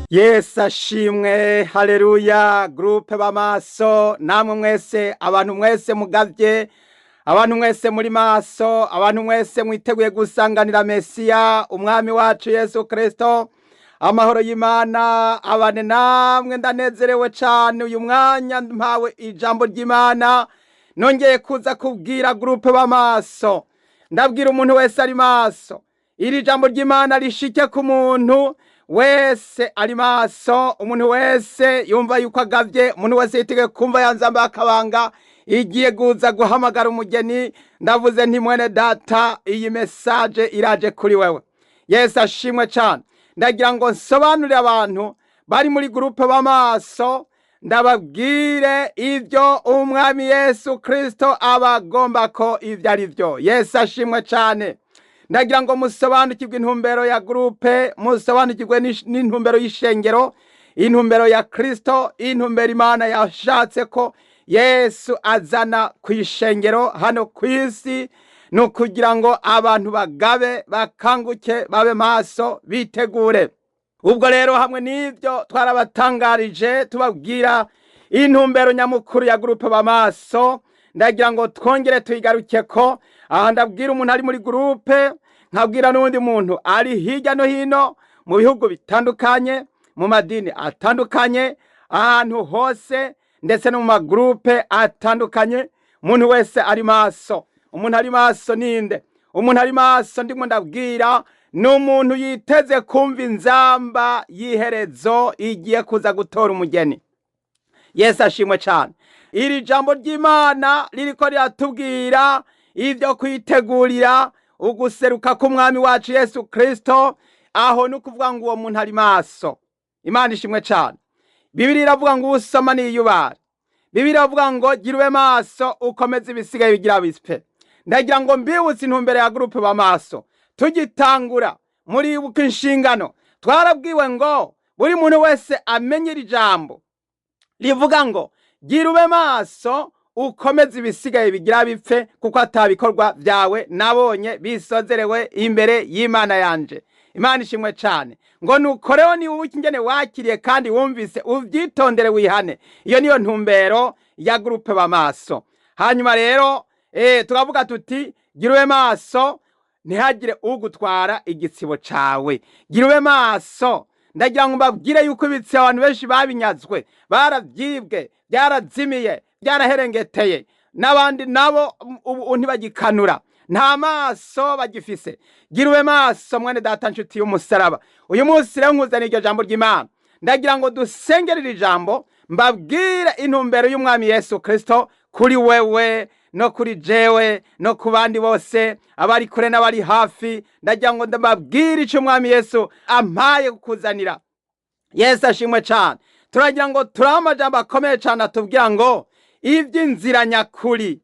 Yesu ashimwe, haleluya. Groupe b'amaso, namwe mwese, abantu mwese mugavye, abantu mwese muri maso, abantu mwese mwiteguye gusanganira Mesiya umwami wacu Yesu Kristo, amahoro y'Imana abane namwe. Ndanezerewe cane uyu mwanya mpawe ijambo ry'Imana. Nongeye kuza kubwira groupe b'amaso, ndabwira umuntu wese ari maso, iri jambo ry'Imana rishike ku muntu wese ari maso, umuntu wese yumva yuko agavye, umuntu wese yiteguye kumva ya nzamba y'akabanga igiye kuza guhamagara umugeni. Ndavuze nti mwene data, iyi message iraje kuri wewe. Yesu ashimwe cane. Ndagira ngo nsobanurire abantu bari muri groupe b'amaso, ndababwire ibyo umwami Yesu Kristo abagomba ko ibyo ari byo. Yesu ashimwe cane. Ndagira ngo musobanukirwe intumbero ya groupe, musobanukirwe n'intumbero y'ishengero, intumbero ya Kristo, intumbero Imana yashatse ko Yesu azana ku ishengero hano ku isi, ni ukugira ngo abantu bagabe, bakanguke, babe maso, bitegure. Ubwo rero hamwe n'ibyo twarabatangarije, tubabwira intumbero nyamukuru ya groupe b'amaso. Ndagira ngo twongere tuyigaruke ko aha. Ndabwira umuntu ari muri groupe, nkabwira n'uwundi muntu ari hirya no hino mu bihugu bitandukanye, mu madini atandukanye, ahantu hose, ndetse no mu magroupe atandukanye. Umuntu wese ari maso, umuntu ari maso ninde? Umuntu ari maso ndimo ndabwira ni umuntu yiteze kumva inzamba y'iherezo igiye kuza gutora umugeni. Yesu ashimwe cyane. Iri jambo ry'Imana ririko riratubwira ibyo kwitegurira uguseruka k'umwami wacu Yesu Kristo. Aho ni ukuvuga ngo uwo muntu ari maso. Imana ishimwe cyane. Bibiliya iravuga ngo usoma niyubare. Bibiliya iravuga ngo gira ube maso, ukomeze ibisigaye bigira bispe. Ndagira ngo mbibutse intumbero ya groupe b'amaso. Tugitangura, muribuka inshingano twarabwiwe ngo buri muntu wese amenye iri jambo rivuga ngo gira ube maso, ukomeze ibisigaye bigira bipfe, kuko atabikorwa byawe nabonye bisozerewe imbere y'Imana yanje. Imana ishimwe cyane. Ngo nukoreho niba ingene wakiriye kandi wumvise, ubyitondere, wihane. Iyo niyo ntumbero ya groupe b'amaso. Hanyuma rero tukavuga tuti gira ube maso, ntihagire ugutwara igitsibo cawe. Gira ube maso. Ndagira ngo mbabwire yuko ibitsibo abantu benshi babinyazwe, barabyibwe, byarazimiye, byaraherengeteye, n'abandi nabo ubu ntibagikanura, nta maso bagifise. Gira ube maso, mwene data, nshuti y'umusaraba. Uyu munsi rero nkuzaniye iryo jambo ry'Imana. Ndagira ngo dusengere iri jambo, mbabwire intumbero y'umwami Yesu Kristo kuri wewe no kuri jewe no ku bandi bose, abari kure n'abari hafi. Ndagira ngo ndababwire icyo umwami Yesu ampaye kukuzanira. Yesu ashimwe cyane. Turagira ngo turabe amajambo akomeye cyane atubwira ngo iby'inzira nyakuri,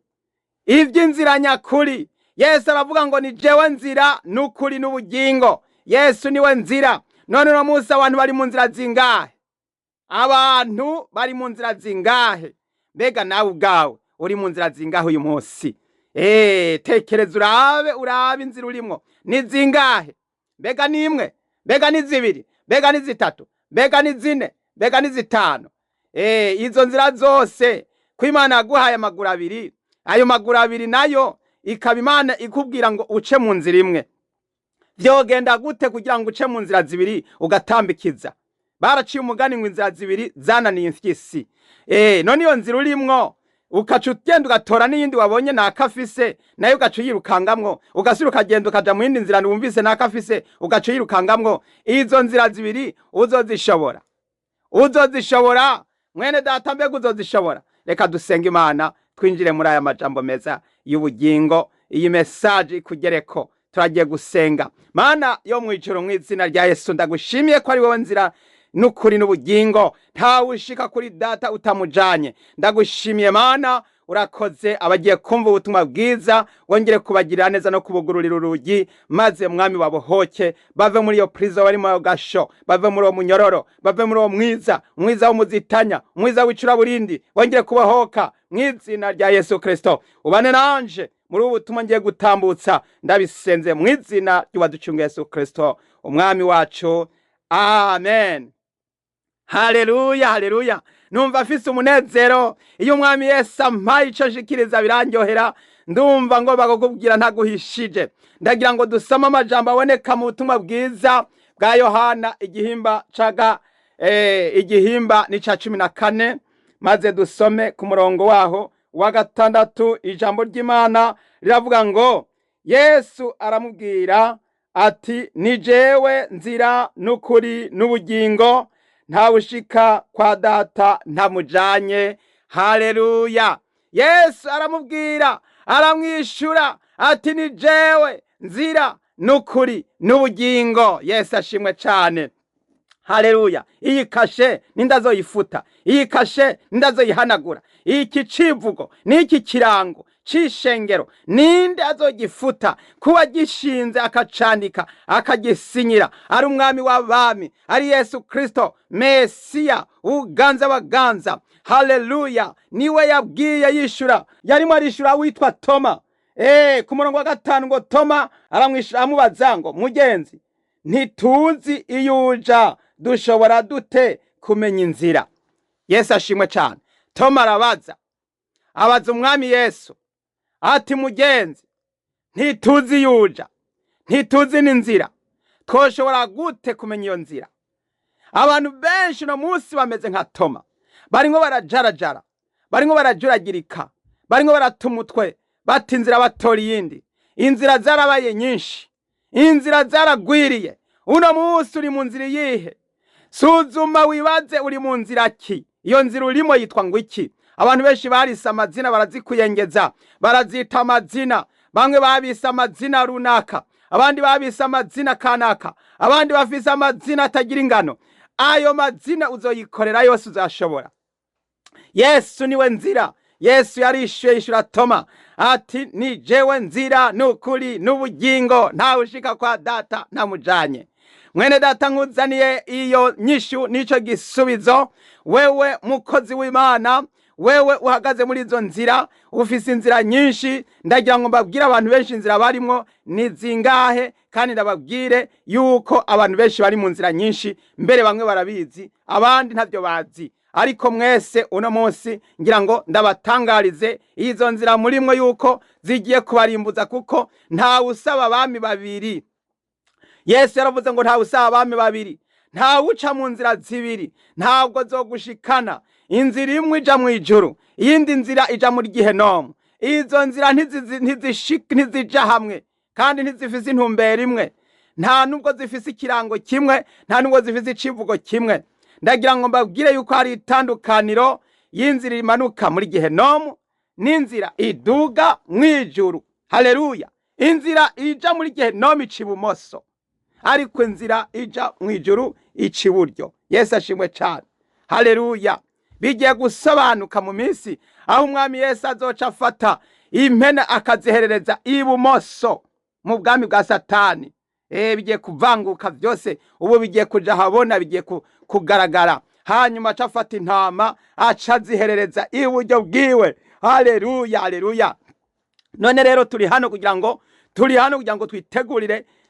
iby'inzira nyakuri. Yesu aravuga ngo ni jewe nzira n'ukuri n'ubugingo. Yesu niwe nzira. None uno munsi abantu bari mu nzira zingahe? Abantu bari mu nzira zingahe? Mbega nawe ubwawe uri mu nzira zingahe uyu munsi? Tekereza urabe, urabe inzira urimwo ni zingahe. Mbega ni imwe? Mbega ni zibiri? Mbega ni zitatu? Mbega ni zine? Mbega ni zitanu? Izo nzira zose, ko Imana yaguhaye amaguru abiri, ayo maguru abiri nayo ikaba Imana ikubwira ngo uce mu nzira imwe, vyogenda gute kugira ngo uce mu nzira zibiri ugatambikiza? Baraciye umugani ngo inzira zibiri zananiye imfyisi. None iyo nzira urimwo, ukaca ugenda ugatora n'iyindi wabonye nakafise, nayo ugaca uyirukangamwo, ugasubira ukagenda ukaja mu yindi nzira wumvise nakafise, ugaca uyirukangamwo, izo nzira zibiri uzozishobora? Uzozishobora, mwene data? Mbega uzozishobora? Reka dusenge Imana, twinjire muri aya majambo meza y'ubugingo. Iyi message ikugereko. Turagiye gusenga. Mana yo mwijuru, mu izina rya Yesu, ndagushimiye ko ari wowe nzira n'ukuri n'ubugingo, ntawe ushika kuri data utamujanye. Ndagushimiye Mana, urakoze. Abagiye kumva ubutumwa bwiza, wongere kubagirira neza no kubugururira urugi, maze mwami babohoke, bave muri iyo prison bari mu gasho, bave muri uwo munyororo, bave muri uwo mwiza, umwiza w'umuzitanya, umwiza w'icuraburindi. Wongere kubohoka mu izina rya Yesu Kristo. Ubane nanje muri ubu butumwa ngiye gutambutsa. Ndabisenze mu izina ry'uwaducunga Yesu Kristo umwami wacu, amen. Haleluya, haleluya. Numva afise umunezero iyo umwami Yesu ampaye ico nshikiriza, birandyohera. Ndumva ngomba kukubwira ntaguhishije. Ndagira ngo dusome amajambo aboneka mu butumwa bwiza bwa Yohana, igihimba caga igihimba ni ca 14, maze dusome ku murongo waho wa 6. Ijambo ry'Imana riravuga ngo: Yesu aramubwira ati: "Ni jewe nzira n'ukuri n'ubugingo, ntawushika kwa Data ntamujanye." Haleluya. Yesu aramubwira, aramwishura ati: "Ni jewe nzira n'ukuri n'ubugingo." Yesu ashimwe cane. Haleluya. Iyi kashe nindazoyifuta, iyi kashe nindazoyihanagura. Iki civugo n'iki kirango c'ishengero ninde azogifuta? Kuba gishinze, akacandika, akagisinyira ari umwami w'abami, ari Yesu Kristo Mesiya uganza baganza. Haleluya. Niwe yabwiye, yishura, yarimo arishura witwa Toma ku murongo wa 5 ngo: Toma aramwishura, amubaza ngo: "Mugenzi, ntituzi iyo uja, dushobora dute kumenya inzira?" Yesu ashimwe cane. Toma arabaza, abaza umwami Yesu ati: "Mugenzi, ntituzi iyo uja, ntituzi n'inzira, twoshobora gute kumenya iyo nzira?" Abantu benshi uno munsi bameze nka Toma, barimwo barajarajara, barimwo barajuragirika, barimwo barata umutwe, bata inzira, batora iyindi inzira. Zarabaye nyinshi, inzira zaragwiriye. Uno munsi uri mu nzira iyihe? Suzuma wibaze, uri mu nzira ki? Iyo nzira urimo yitwa ngo iki? Abantu benshi barise amazina, barazikuyengeza, barazita amazina. Bamwe babise amazina runaka, abandi babise amazina kanaka, abandi bafise amazina atagira ingano. Ayo mazina uzoyikorera yose? Uzashobora? Yesu niwe nzira. Yesu yarishuye, yishura Toma ati: "Ni jewe nzira n'ukuri n'ubugingo, ntawe ushika kwa Data ntamujanye." Mwene data, nkuzaniye iyo nyishu n'ico gisubizo. Wewe mukozi w'Imana, wewe uhagaze muri izo nzira, ufise inzira nyinshi, ndagira ngo mbabwire abantu benshi inzira barimwo ni zingahe, kandi ndababwire yuko abantu benshi bari mu nzira nyinshi. Mbere bamwe barabizi, abandi ntabyo bazi, ariko mwese uno munsi ngira ngo ndabatangarize izo nzira murimwo yuko zigiye kubarimbuza, kuko ntawe usaba abami babiri. Yesu yaravuze ngo ntawe usaba abami babiri, ntawe uca mu nzira zibiri, ntabwo zogushikana. Inzira imwe ija mu ijuru, iyindi nzira ija muri gihenomu. Izo nzira ntizija hamwe, kandi ntizifise intumbero imwe, nta nubwo zifise ikirango kimwe, nta nubwo zifise icivugo kimwe. Ndagira ngo mbabwire yuko hari itandukaniro y'inzira imanuka muri gihenomu n'inzira iduga mw'ijuru. Haleluya. Inzira ija muri gihenomu ica ibumoso, ariko inzira ija mw'ijuru ica iburyo. Yesu ashimwe cane. Haleluya. Bigiye gusobanuka mu minsi aho umwami Yesu azoca afata impene akaziherereza ibumoso mu bwami bwa Satani. Bigiye kuvanguka byose, ubu bigiye kuja habona, bigiye kugaragara. Hanyuma aca afata intama, aca aziherereza iburyo bwiwe. Haleluya, haleluya. None rero turi hano kugira ngo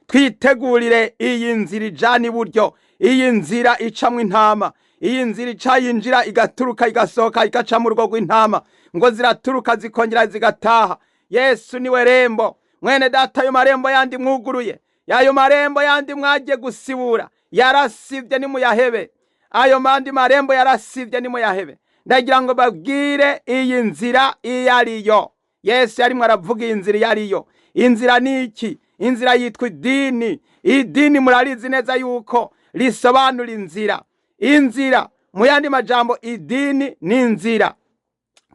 twitegurire iyi nzira ijana iburyo, iyi nzira icamwo intama, iyi nzira ica yinjira, igaturuka, igasohoka, igaca mu rugo rw'intama, ngo ziraturuka zikongera zigataha. Yesu niwe rembo. Mwene data, ayo marembo yandi mwuguruye, ayo marembo yandi mwagiye gusibura, yarasivye, nimuyahebe. Ayo mandi marembo yarasivye, nimuyahebe. Ndagira ngo babwire iyi nzira iyo ariyo. Yesu yarimwo aravuga iyi nzira iyo ariyo. Inzira ni iki? Inzira yitwa idini. Idini murarizi neza yuko risobanura inzira. Inzira, mu yandi majambo, idini ni inzira,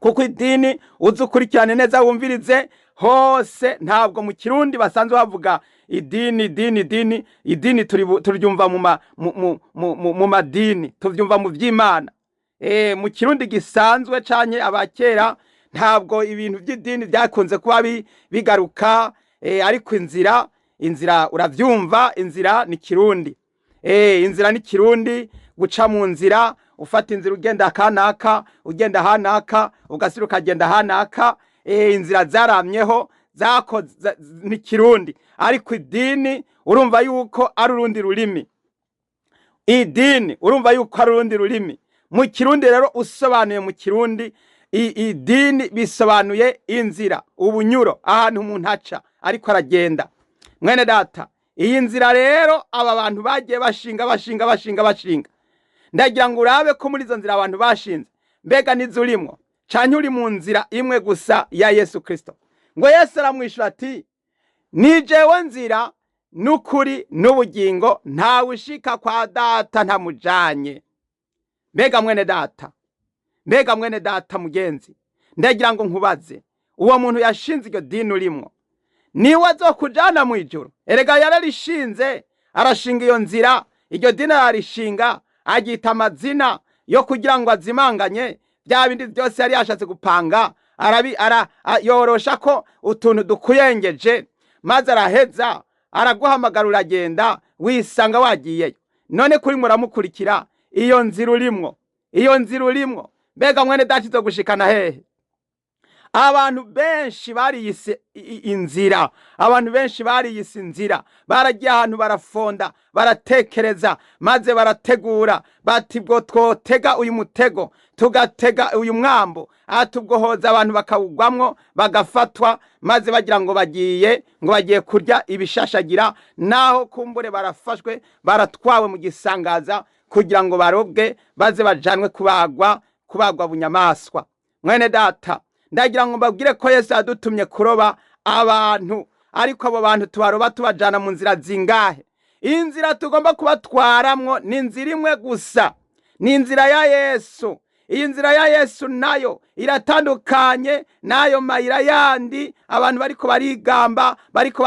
kuko idini, uzi ukurikirane neza, wumvirize hose, ntabwo mu Kirundi basanzwe bavuga idini. Idini, idini, idini turyumva mu madini, tuvyumva mu vy'Imana. Mu Kirundi gisanzwe canke abakera, ntabwo ibintu by'idini byakunze kuba bigaruka. Ariko inzira, inzira uravyumva, inzira ni Kirundi. Inzira ni Kirundi, guca mu nzira, ufata inzira ugenda kanaka, ugenda hanaka, ugasira ukagenda hanaka. Inzira zaramyeho zako ni Kirundi, ariko idini urumva yuko ari urundi rurimi. Idini urumva yuko ari urundi rurimi. Mu Kirundi rero usobanuye mu Kirundi idini bisobanuye inzira, ubunyuro, ahantu umuntu aca ariko aragenda. Mwene data, iyi nzira rero aba bantu bagiye bashinga bashinga bashinga bashinga, ndagira ngo urabe ko muri izo nzira abantu bashinze mbega nizo urimwo, canke uri mu nzira imwe gusa ya Yesu Kristo. Ngo Yesu aramwishura ati ni jewe nzira n'ukuri n'ubugingo, ntawe ushika kwa data ntamujanye. Mbega mwene data, mbega mwene data mugenzi, ndagira ngo nkubaze, uwo muntu yashinze iryo dini urimwo niwe azokujana mu ijuru? Erega yararishinze, arashinga iyo nzira, iryo dini ararishinga, aryita amazina yo kugira ngo azimanganye bya bindi byose yari yashatse gupanga, yorosha ko utuntu dukuyengeje, maze araheza araguhamagara uragenda, wisanga wagiyeyo. None kuri muramukurikira iyo nzira urimwo, iyo nzira urimwo, mbega mwene data izogushikana hehe? Abantu benshi bariyise inzira, abantu benshi bariyise inzira, baragiye ahantu barafonda, baratekereza, maze barategura bati bwo twotega uyu mutego, tugatega uyu mwambo, atubwo hoza abantu bakawugwamwo bagafatwa, maze bagira ngo bagiye, ngo bagiye kurya ibishashagira, naho kumbure barafashwe, baratwawe mu gisangaza kugira ngo barobwe, baze bajanwe kubagwa, kubagwa bunyamaswa. Mwene data, ndagira ngo mbabwire ko Yesu yadutumye kuroba abantu, ariko abo bantu tubaroba tubajana mu nzira zingahe? Inzira tugomba kubatwaramwo ni inzira imwe gusa, ni inzira ya Yesu. Iyi nzira ya Yesu nayo iratandukanye n'ayo mayira yandi abantu bariko barigamba, bariko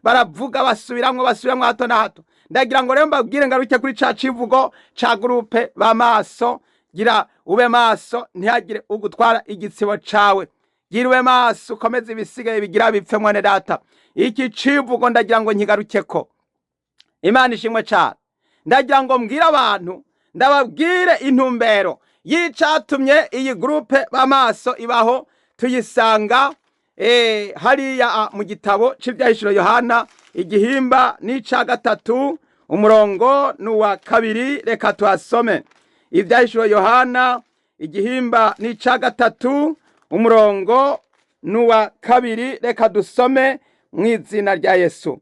baravuga, basubiramwo basubiramwo hato na hato. Ndagira ngo rero mbabwire, ngaruke kuri ca civugo ca groupe b'amaso. Gira ube maso, ntihagire ugutwara igitsibo cawe. Gira ube maso, ukomeze ibisigaye bigira bipfe. Mwene data, iki civugo ndagira ngo nkigarukeko. Imana ishimwe cane. Ndagira ngo mbwire abantu, ndababwire intumbero y'icatumye iyi groupe b'amaso ibaho. Tuyisanga hariya mu gitabo c'Ivyahishuro Yohana, igihimba n'ica 3, umurongo n'uwa 2. Reka tuhasome. Ivyahishuro Yohana, igihimba n'ica 3, umurongo n'uwa 2. Reka dusome mu izina rya Yesu.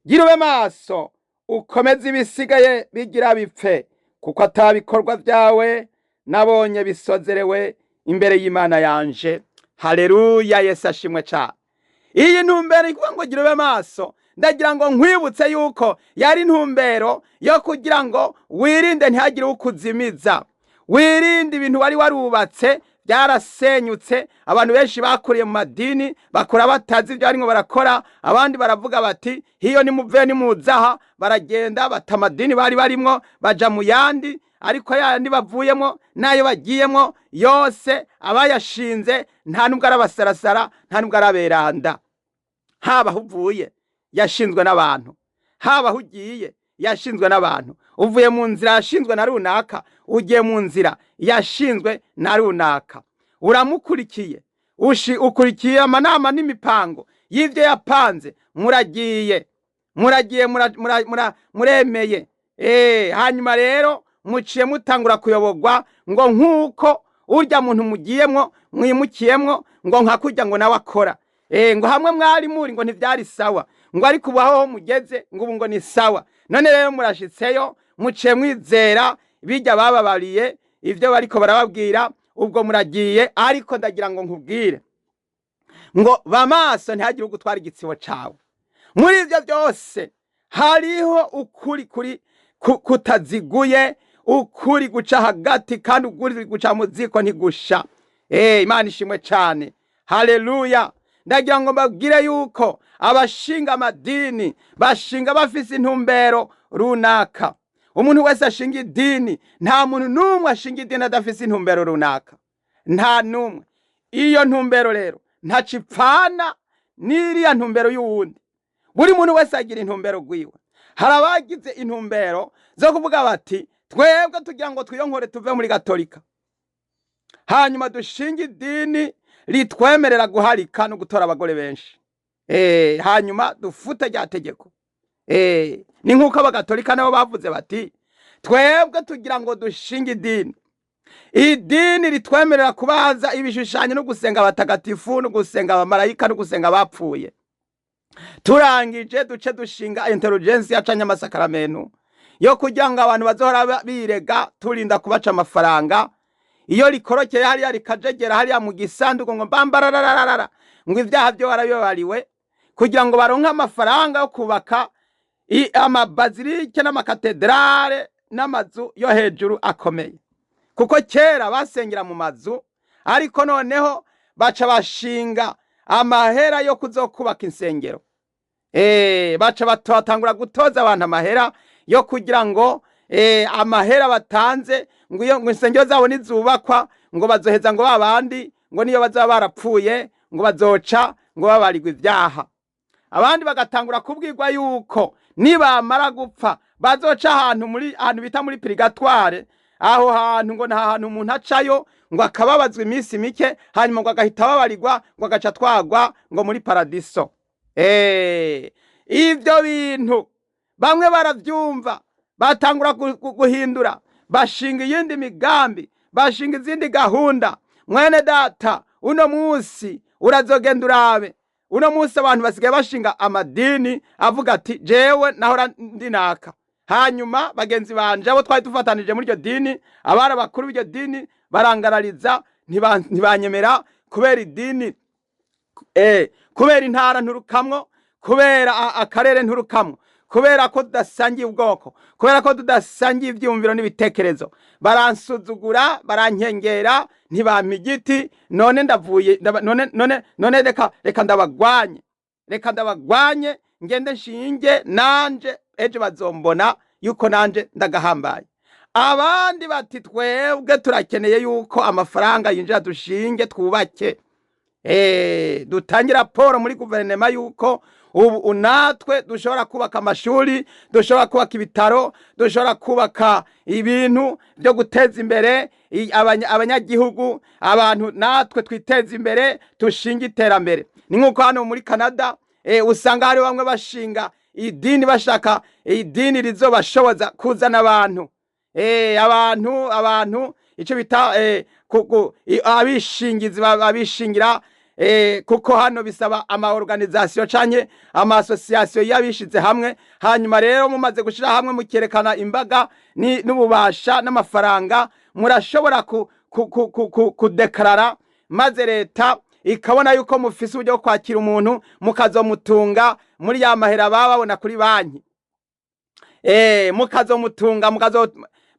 Gira ube maso, ukomeze ibisigaye bigira bipfe, kuko atabikorwa byawe nabonye bisozerewe imbere y'Imana yanje. Haleluya, Yesu ashimwe cane. Iyi ntumbero ikuvuga ngo gira ube maso, ndagira ngo nkwibutse yuko yari intumbero yo kugira ngo wirinde ntihagire ukuzimiza, wirinde ibintu wari warubatse byarasenyutse. Abantu benshi bakuriye mu madini bakora batazi ibyo barimo barakora, abandi baravuga bati hiyo nimuve nimuzaha, baragenda bata amadini bari barimwo baja mu yandi, ariko yandi bavuyemo n'ayo bagiyemo yose abayashinze nta nubwo arabasarasara, nta nubwo araberanda. Haba aho uvuye yashinzwe n'abantu, haba aho ugiye yashinzwe n'abantu. Uvuye mu nzira yashinzwe na runaka, ugiye mu nzira yashinzwe na runaka, uramukurikiye, ukurikiye amanama n'imipango y'ivyo yapanze, muragiye, muragiye, muremeye. Hanyuma rero muciye mutangura kuyoborwa ngo nk'uko urya muntu mugiyemwo mwimukiyemwo, ngo nka kurya ngo nawe akora. Ngo hamwe mwari muri ngo ntivyari sawa, ngo ariko ubu aho mugeze ngo ubu ngo ni sawa. None rero murashitseyo, muciye mwizera bijya bababariye ivyo bariko barababwira, ubwo muragiye. Ariko ndagira ngo nkubwire ngo bamaso, ntihagire ugutwara igitsibo cawe. Muri ivyo byose hariho ukuri kuri kutaziguye, ukuri guca hagati, kandi ukuri guca mu ziko ntigusha. Imana ishimwe cane, haleluya. Ndagira ngo mbabwire yuko abashinga amadini bashinga bafise intumbero runaka. Umuntu wese ashinga idini, nta muntu n'umwe ashinga idini adafise intumbero runaka, nta n'umwe. Iyo ntumbero rero ntacipfana n'iriya ntumbero y'uwundi. Buri muntu wese agira intumbero rwiwe. Hari abagize intumbero zo kuvuga bati twebwe tugira ngo twiyonkore tuve muri gatolika, hanyuma dushinge idini ritwemerera guharika no gutora abagore benshi, hanyuma dufute rya tegeko. Ni nk'uko abagatolika nabo bavuze bati twebwe tugira ngo dushinge idini, idini ritwemerera kubaza ibishushanyo no gusenga abatagatifu no gusenga abamarayika no gusenga abapfuye. Turangije duce dushinga intelligence canke amasakaramento yo kugira ngo abantu bazohora birega, turinda kubaca amafaranga. Iyo rikorokeye hariya rikajegera hariya mu gisanduku ngo mbambarararara ngo ibyaha byo warabibabariwe, kugira ngo baronke amafaranga yo kubaka amabazilike n'amakatedrale n'amazu yo hejuru akomeye. Kuko kera basengera mu mazu, ariko noneho baca bashinga amahera yo kuzokubaka insengero. Baca batangura gutoza abantu amahera yo kugira ngo amahera batanze ngo iyo ngo insengero zabo nizubakwa ngo bazoheza ngo babandi ngo niyo bazaba barapfuye ngo bazoca ngo babarirwe ibyaha. Abandi bagatangura kubwirwa yuko nibamara gupfa bazoca ahantu muri ahantu bita muri purigatoire. Aho hantu ngo nta hantu umuntu acayo ngo akababazwa iminsi mike, hanyuma ngo agahita ababarirwa ngo agaca atwagwa ngo muri paradiso. Ivyo bintu bamwe baravyumva, batangura guhindura, bashinga iyindi migambi, bashinga izindi gahunda. Mwene data, uno munsi urazogenda urabe, uno munsi abantu basigaye bashinga amadini avuga ati jewe nahora ndinaka, hanyuma bagenzi banje abo twari dufatanije muri iryo dini, abari abakuru b'iryo dini barangarariza, ntibanyemera kubera idini, kubera intara nturukamwo, kubera akarere nturukamwo, kubera ko tudasangiye ubwoko, kubera ko tudasangiye ivyiyumviro n'ibitekerezo, baransuzugura, barankengera, ntibampa igiti. None ndavuye none none none reka ndabagwanye, reka ndabagwanye, ngende nshinge nanje ejo bazombona yuko nanje ndagahambaye. Abandi bati twebwe turakeneye yuko amafaranga yinjira, dushinge twubake, dutange raporo muri guverinoma yuko ubu natwe dushobora kubaka amashuri, dushobora kubaka ibitaro, dushobora kubaka ibintu byo guteza imbere abanyagihugu, abantu natwe twiteze imbere, dushinge iterambere. Ni nk'uko hano muri Canada usanga hari bamwe bashinga idini, bashaka idini rizobashoboza kuzana abantu, abantu ico bita abishingizi, abishingira, kuko hano bisaba ama organisation canke ama association y'abishize hamwe. Hanyuma rero mumaze gushira hamwe mukerekana imbaga n'ububasha n'amafaranga, murashobora kudekarara, maze leta ikabona yuko mufise uburyo bwo kwakira umuntu, mukazomutunga muri ya mahera baba babona kuri banki, mukazomutunga,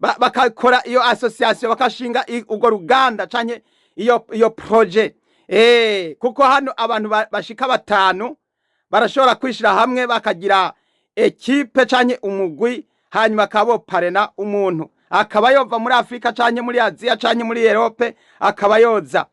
bakakora iyo association, bakashinga urwo ruganda canke iyo projet. Kuko hano abantu bashika batanu barashobora kwishira hamwe bakagira ekipe canke umugwi, hanyuma akaba parena umuntu akaba yova muri Afrika canke muri Aziya canke muri Europe akaba yoza.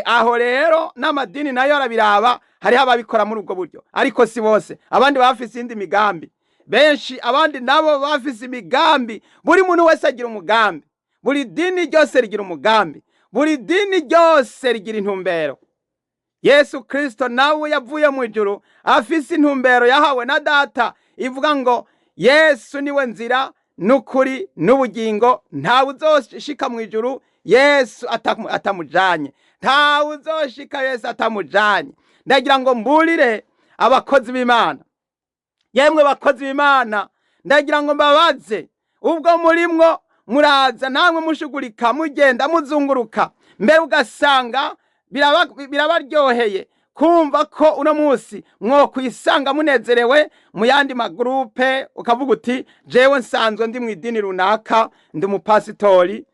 Aho rero n'amadini nayo arabiraba, hariho ababikora muri ubwo buryo, ariko si bose. Abandi bafise indi migambi benshi, abandi nabo bafise imigambi. Buri muntu wese agira umugambi, buri dini ryose rigira umugambi, buri dini ryose rigira intumbero. Yesu Kristo nawe yavuye mu ijuru afise intumbero yahawe na data ivuga ngo Yesu niwe nzira n'ukuri n'ubugingo, ntawe uzoshika mu ijuru Yesu atamujanye, ntawe uzoshika Yesu atamujanye. Ndagira ngo mburire abakozi b'Imana, yemwe bakozi b'Imana, ndagira ngo mbabaze, ubwo murimwo muraza namwe mushugurika, mugenda muzunguruka, mbere ugasanga birabaryoheye kumva ko uno munsi mwokwisanga munezerewe mu yandi magrupe, ukavuga uti jewe nsanzwe ndi mu idini runaka, ndi umupasitori,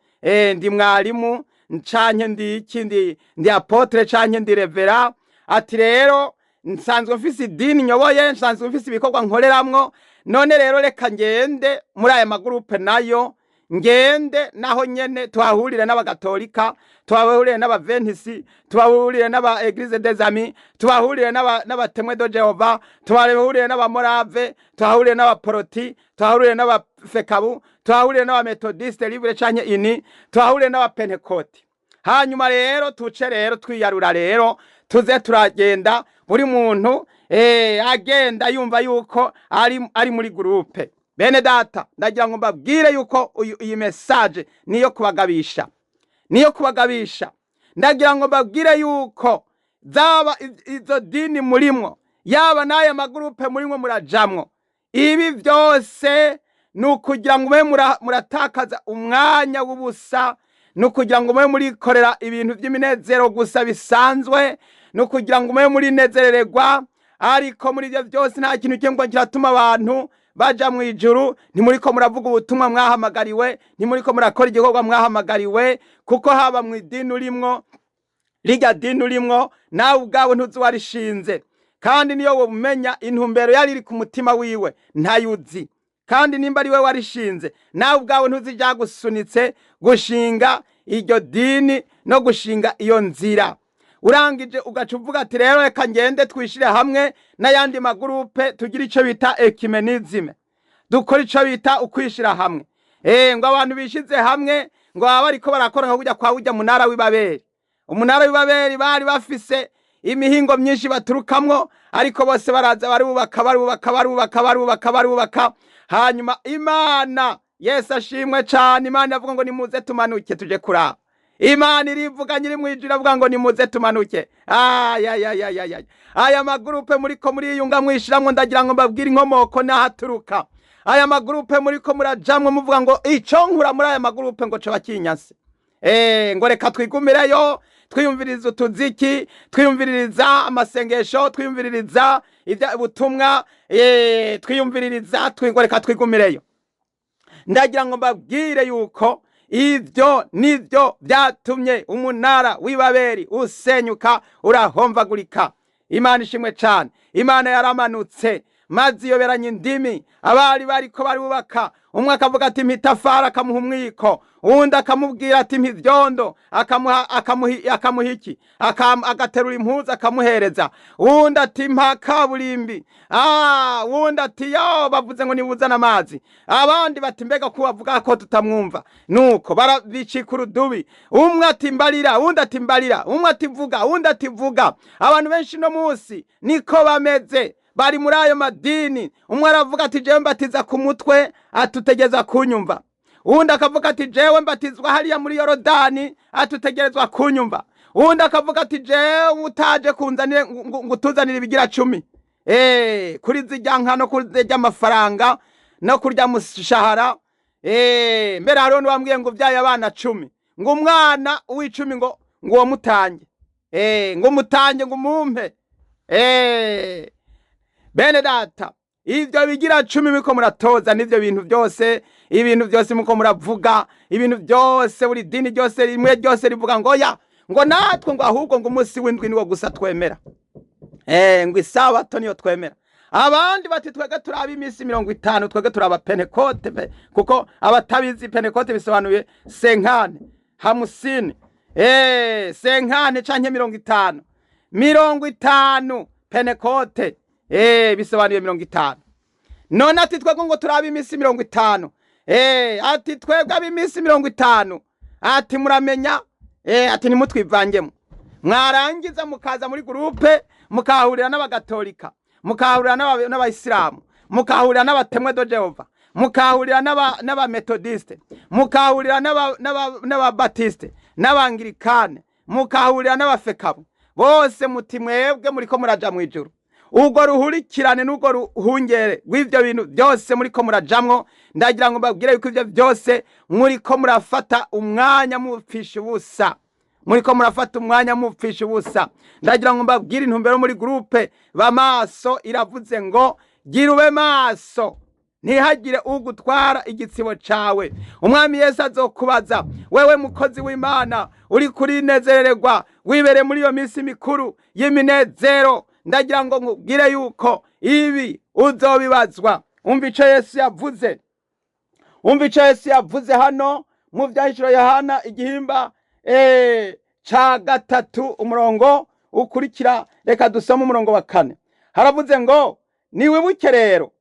ndi mwarimu, canke ndi iki, ndi apotre canke ndi revera, ati rero nsanzwe mfise idini nyoboye, nsanzwe mfise ibikorwa nkoreramwo, none rero reka ngende muri aya magrupe nayo, ngende naho nyene tuhahurire n'abagatolika, tuhahurire n'abaventisi, tuhahurire n'aba Eglise des Amis, tuhahurire n'abatemwe de Jehova, tuhahurire n'abamorave, tuhahurire n'abaporoti, tuhahurire n'abafekabu, tuhahurire n'abametodiste libre canke ini, tuhahurire n'abapentekoti. Hanyuma rero tuce rero twiyarura rero tuze turagenda buri muntu Agenda yumva yuko ari muri groupe. Bene data, ndagira ngo mbabwire yuko iyi message niyo kubagabisha, niyo kubagabisha. Ndagira ngo mbabwire yuko zaba izo dini murimwo, yaba n'aya magurupe murimwo murajamwo, ibi byose ni ukugira ngo mube muratakaza umwanya w'ubusa, ni ukugira ngo mube murikorera ibintu by'iminezero gusa bisanzwe, ni ukugira ngo mube murinezerererwa. Ariko muri ibyo byose nta kintu kimwe kiratuma abantu baja mu ijuru. Ntimuriko muravuga ubutumwa mwahamagariwe, ntimuriko murakora igikorwa mwahamagariwe, kuko haba mu idini urimwo, rirya dini urimwo nawe ubwawe ntuzi uwarishinze, kandi niyo womenya intumbero yari iri ku mutima wiwe ntayuzi, kandi nimba ari we warishinze nawe ubwawe ntuzi iryagusunitse gushinga iryo dini no gushinga iyo nzira. Urangije ugaca uvuga ati rero reka ngende twishire hamwe n'ayandi magurupe, tugire ico bita ecumenisme, dukora ico bita ukwishira hamwe. Ngo abantu bishize hamwe ngo baba bariko barakora nka kurya kwa burya munara w'Ibabeli. Umunara w'Ibabeli bari bafise imihingo myinshi baturukamwo, ariko bose baraza barubaka, barubaka, barubaka, barubaka, barubaka. Hanyuma Imana, Yesu ashimwe cane, Imana iravuga ngo nimuze tumanuke tuje kuraba. Imana irivuga nyiri mwijuru iravuga ngo nimuze tumanuke. Ay. Aya magurupe muriko muriyunga mwishiramwo, ndagira ngo mbabwire inkomoko n'ahaturuka. Aya magurupe muriko murajamwo muvuga ngo ico nkura muri aya magurupe ngo coba kinyase. Ngo reka twigumireyo, twiyumviriza utuziki, twiyumviririza amasengesho, twiyumviririza ibya ubutumwa, twiyumviririza, ngo reka twigumireyo. Ndagira ngo mbabwire yuko ivyo nivyo vyatumye umunara w'Ibabeli usenyuka urahomvagurika. Imana ishimwe cane. Imana yaramanutse maze iyoberanya indimi abari bariko barubaka. Umwe akavuga ati mpa itafari, akamuha umwiko, uwundi akamubwira ati mpa ivyondo, akamuha iki, agaterura impuzu akamuhereza, uwundi ati mpa kaburimbi, uwundi ati yo bavuze ngo nibuzane amazi, abandi bati mbega ko bavuga ko tutamwumva. Nuko barabicika urudubi, umwe ati mbarira, uwundi ati mbarira, umwe ati vuga, uwundi ati vuga. Abantu benshi no munsi niko bameze, bari muri ayo madini. Umwe aravuga ati jewe mbatiza ku mutwe, atutegerezwa kunyumva. Uwundi akavuga ati jewe mbatizwa hariya muri Yorodani, atutegerezwa kunyumva. Uwundi akavuga ati jewe utaje kunzanire ngo utuzanire ibigira 10, kuri zirya nka no kuri zirya amafaranga no kurya mushahara. Mbere hariho n'uwambwiye ngo uvyaye abana 10, ngo umwana w'icumi ngo uwo mutange, ngo umutange ngo umumpe. Bene data, ivyo bigira 10 muriko muratoza n'ivyo bintu byose, ibintu byose muriko muravuga, ibintu byose, buri dini ryose rimwe ryose rivuga ngo ya, ngo natwe ngo ahubwo ngo umunsi w'indwi niwo gusa twemera. Ngo isabato niyo twemera. Abandi bati twebwe turaba iminsi 50, twebwe turaba Pentekote, kuko abatabizi Pentekote bisobanuye senkane, hamusini. Senkane canke 50. 50 Pentekote. Bisobanuye 50. None ati twebwe ngo turaba iminsi 50. Ati twebwe ab'iminsi 50. Ati muramenya, ati nimutwivangemo. Mwarangiza mukaza muri groupe, mukahurira n'abagatolika, mukahurira n'abayisilamu, mukahurira n'abatemwe do Jehova, mukahurira n'abametodiste, mukahurira n'ababatiste, n'abangirikane, mukahurira n'abafekabo. Bose muti mwebwe muriko muraja mwijuru. Ubwo ruhurikirane n'ubwo ruhungere rw'ivyo bintu byose muriko murajamwo, ndagira ngo mbabwire yuko ivyo byose muriko murafata umwanya mupfisha ubusa. Muriko murafata umwanya mupfisha ubusa. Ndagira ngo mbabwire intumbero muri groupe bamaso iravuze ngo gira ube maso, ntihagire ugutwara igitsibo cawe. Umwami Yesu azokubaza, wewe mukozi w'Imana uri kurinezererwa wibere muri iyo minsi mikuru y'iminezero, ndagira ngo nkubwire yuko ibi uzobibazwa. Umva ico Yesu yavuze. Umva ico Yesu yavuze hano mu vyahishuro Yohana igihimba ca 3 umurongo ukurikira. Reka dusome umurongo wa 4. Haravuze ngo niwibuke rero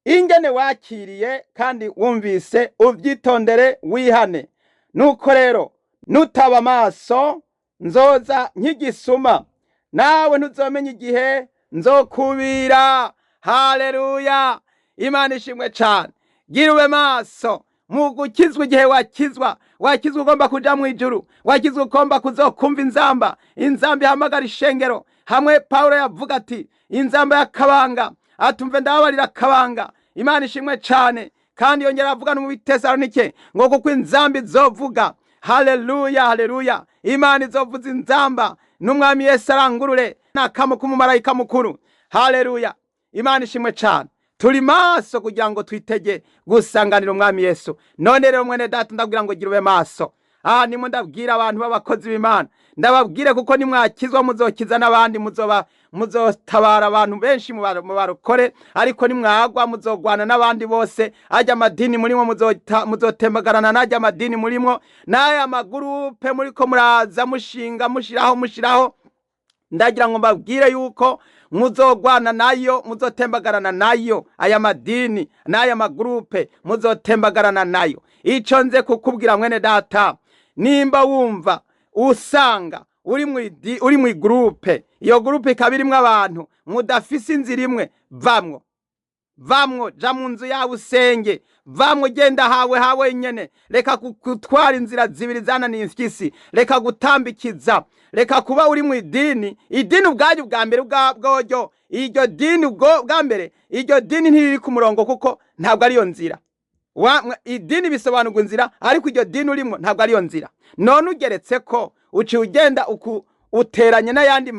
ingene wakiriye kandi wumvise, uvyitondere wihane. Nuko rero nutaba maso nzoza nk'igisuma, nawe ntuzomenya igihe Nzokubira. Haleluya, Imana ishimwe cane. Gira ube maso mu gukizwa. Igihe wakizwa, wakizwa ugomba kuja mu ijuru, wakizwa ugomba kuzokumva inzamba, inzamba ihamagara ishengero. Hamwe Pawulo yavuga ati inzamba y'akabanga, atumve ndababarira akabanga. Imana ishimwe cane. Kandi yongera avuga no mu Bitesalonike ngo kuko inzamba izovuga. Haleluya, haleluya. Imana izovuza inzamba n'Umwami Yesu arangurure n'akamo k'umumarayika mukuru. Haleluya, Imana ishimwe cane. Turi maso kugira ngo twitege gusanganira Umwami Yesu. None rero mwene data, ndabwira ngo gira ube maso. Aha nimwe ndabwira abantu b'abakozi b'Imana, ndababwire kuko nimwakizwa muzokiza n'abandi, muzoba muzotabara abantu benshi mu barokore, ariko nimwagwa muzogwana n'abandi bose. Ajya amadini murimo, muzotembagarana n'ajya amadini murimo, n'aya magurupe muriko muraza mushinga, mushiraho mushiraho. Ndagira ngo mbabwire yuko muzogwana nayo, muzotembagarana nayo. Aya madini n'aya magurupe muzotembagarana nayo. Ico nze kukubwira mwene data, nimba wumva usanga uri mu gurupe, iyo gurupe ikaba irimwo abantu mudafise inzira imwe, vamwo, vamwo, ja mu nzu yawe usenge, vamwo, genda hawe hawe nyene. Reka gutwara inzira zibiri zananiye imfyisi, reka gutambikiza, reka kuba uri mu idini. Idini ubwaryo bwa mbere bworyo, iryo dini ubwo bwa mbere, iryo dini ntiriri ku murongo kuko ntabwo ariyo nzira. Idini bisobanurwa inzira, ariko iryo dini urimo ntabwo ariyo nzira. None ugeretse ko uciye ugenda uteranye n'ayandi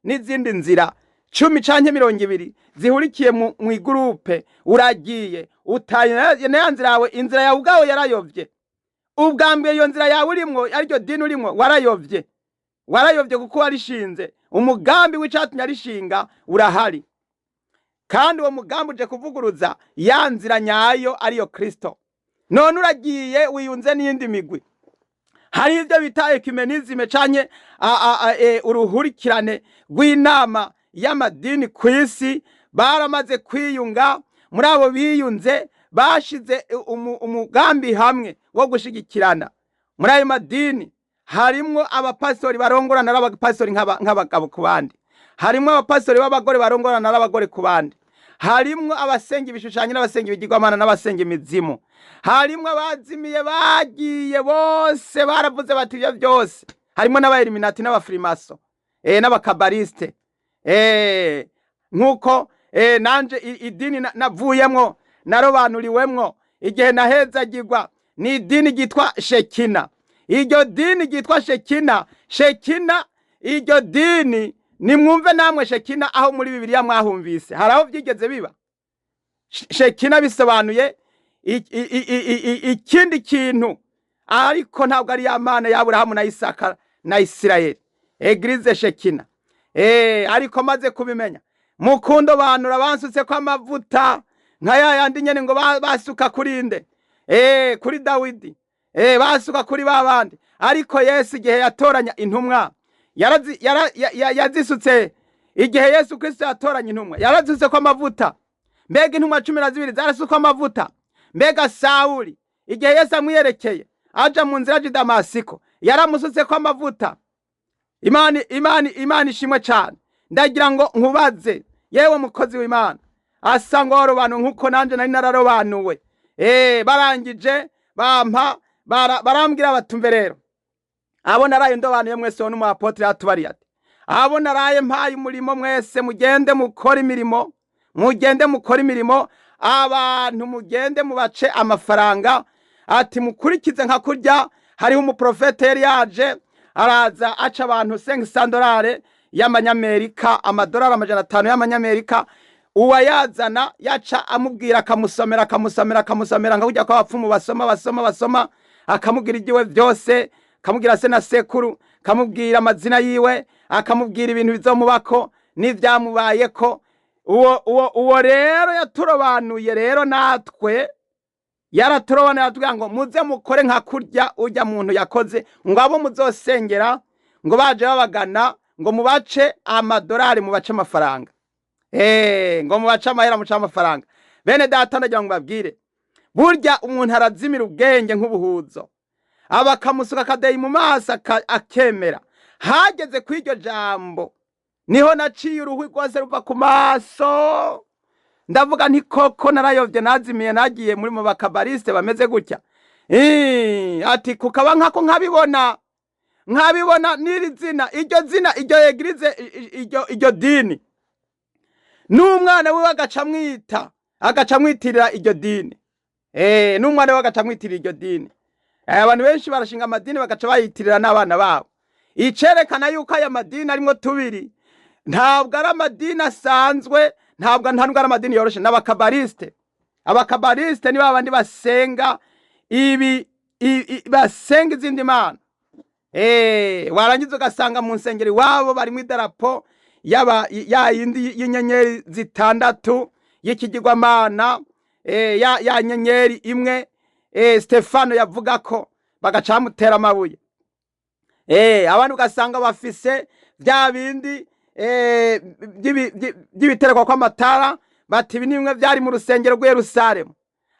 n'izindi nzira 10 canke 20 zihurikiye mu igurupe, uragiye utaye na ya nzira yawe. Inzira yawe ubwawe yarayovye. Ubwa mbere iyo nzira yawe urimwo, ariryo dini urimwo, warayovye, warayovye kuko warishinze. Umugambi w'icatumye arishinga urahari, kandi uwo mugambi uje kuvuguruza ya nzira nyayo ariyo Kristo. None uragiye wiyunze n'iyindi migwi. Hari ibyo bita ecumenisme canke uruhurikirane rw'inama y'amadini ku isi. Baramaze kwiyunga. Muri abo biyunze bashize umugambi hamwe wo gushigikirana. Muri ayo madini harimwo abapastori barongorana ari abapastori nk'abagabo ku bandi, harimwo abapastori b'abagore barongorana ari abagore ku bandi, harimwo abasenga ibishushanyo n'abasenga ibigirwamana n'abasenga imizimu, harimwo abazimiye bagiye bose baravuze bati ibyo byose, harimwo n'abaeliminati n'abafirimaso n'abakabariste. Nk'uko nanje idini navuyemwo, narobanuriwemwo igihe nahezagirwa, ni idini ryitwa Shekina. Iryo dini ryitwa Shekina, Shekina, iryo dini nimwumve namwe Shekina aho muri Bibiliya mwahumvise, hari aho byigeze biba? Shekina bisobanuye ikindi kintu, ariko ntabwo ari ya Mana ya Aburahamu na Isaka na Isirayeli. Eglise Shekina. Ariko maze kubimenya, mukundo banura bansutse ko amavuta nka ya yandi nyene ngo basuka kuri nde? Kuri Dawidi. Basuka kuri ba bandi. Ariko Yesu igihe yatoranya intumwa yazisutse. Igihe Yesu Kristo yatoranya intumwa yarazisutse ko amavuta. Mbega intumwa 12 zarasukwa amavuta? Mbega Sawuli igihe Yesu amwiyerekeye aja mu nzira aja i Damasiko yaramusutse ko amavuta? Imana, Imana, Imana ishimwe cyane. Ndagira ngo nkubaze yewe mukozi w'Imana asa ngo warobanuwe nkuko nanje nari nararobanuwe. Barangije bampa barambwira batumve rero abo naraye ndobanuye mwese, wo n'umuapotre yatubariye ati abo naraye mpaye umurimo mwese, mugende mukore imirimo, mugende mukore imirimo, abantu mugende mubace amafaranga. Ati mukurikize nka kurya hariho umuprofete yari yaje araza aca abantu 500 dolari y'amanyamerika, amadolari 500 y'amanyamerika. Uwayazana yaca amubwira, akamusomera, akamusomera, akamusomera nka kurya kw'abapfumu basoma, basoma, basoma, akamubwira ibyiwe byose, akamubwira se na sekuru, akamubwira amazina yiwe, akamubwira ibintu bizomubako n'ivyamubayeko. Uwo rero yaturobanuye rero natwe yaraturobanuye, aratubwira ngo muze mukore nka kurya urya muntu yakoze, ngo abo muzosengera ngo baje babagana ngo mubace amadolari, mubace amafaranga, ngo mubace amahera, muce amafaranga. Bene data, ndagira ngo mbabwire, burya umuntu arazimira ubwenge nk'ubuhuzo, aba akamusuka akadeyi mu maso akemera. Hageze kuri iryo jambo Niho naciye uruhwi rwose ruva ku maso. Ndavuga nti koko narayovye, nazimiye, nagiye muri mu bakabariste bameze gutya. Ati kukaba nkako nkabibona, nkabibona n'iri zina, iryo zina, iryo eglize, iryo dini, n'umwana wiwe agaca amwita, agaca amwitirira iryo dini. N'umwana wiwe agaca amwitirira iryo dini. Abantu benshi barashinga amadini bagaca bayitirira n'abana babo. Icerekana yuko aya madini arimwo tubiri, ntabwo ari amadini asanzwe, ntabwo nta nubwo ari amadini yoroshe. N'abakabariste, abakabariste ni babandi basenga ibi, basenga izindi mana. Warangiza ugasanga mu nsengero iwabo barimwo idarapo yaba ya yindi y'inyenyeri zitandatu y'ikigirwamana, ya nyenyeri imwe, Stefano yavuga ko bagaca bamutera amabuye. Abandi ugasanga bafise bya bindi, by'ibiterekwa kw'amatara, bati ibi ni bimwe byari mu rusengero rw'i Yerusalemu.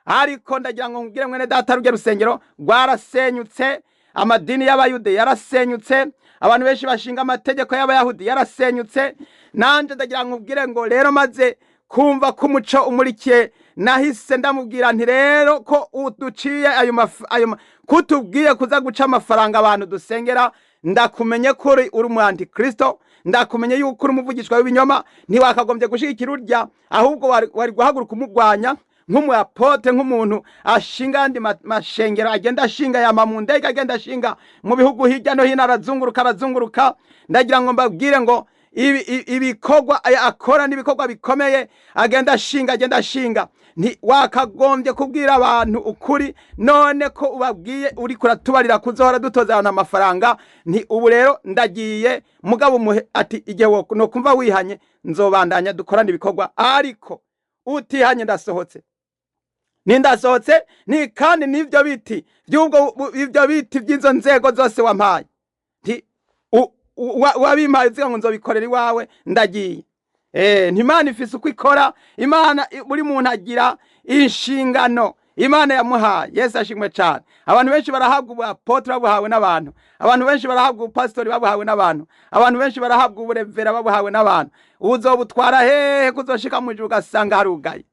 Ariko ndagira ngo nkubwire mwene data, rurya rusengero rwarasenyutse, amadini y'abayuda yarasenyutse, abantu benshi bashinga amategeko y'abayahudi yarasenyutse. Nanje ndagira ngo nkubwire ngo rero maze kumva ko umuco umurikiye, nahise ndamubwira nti rero ko uduciye ayo kutubwiye kuza guca amafaranga abantu dusengera, ndakumenye ko uri umu antikristo, ndakumenye yuko uri umuvugishwa w'ibinyoma, ntiwakagombye gushigikira urya, ahubwo wari guhaguruka umurwanya nk'umu apotre, nk'umuntu ashinga andi mashengero, agenda ashinga yama mu ndege, agenda ashinga mu bihugu hirya no hino, arazunguruka, arazunguruka. Ndagira ngo mbabwire ngo ibikorwa akora n'ibikorwa bikomeye, agenda ashinga, agenda ashinga. Nti wakagombye kubwira abantu ukuri, none ko ubabwiye uri kuratubarira kuzohora dutoza abantu amafaranga. Nti ubu rero ndagiye, mugabo umuhe ati igihe nokumva wihanye nzobandanya dukorane ibikorwa, ariko utihanye ndasohotse. Nindasohotse ni kandi n'ivyo biti by'ubwo ivyo biti by'izo nzego zose wampaye, nti wabimpaye uziga ngo nzobikorera iwawe, ndagiye. Nti Imana ifise uko ikora, Imana buri muntu agira inshingano Imana yamuhaye. Yesu ashimwe cyane. Abantu benshi barahabwa ubuapotre babuhawe n'abantu, abantu benshi barahabwa ubupasitori babuhawe n'abantu, abantu benshi barahabwa uburevera babuhawe n'abantu. Uzobutwara hehe kuzoshika mu ijuru ugasanga harugaye?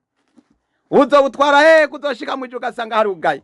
Uzobutwara hehe kuzoshika mu ijuru ugasanga harugaye?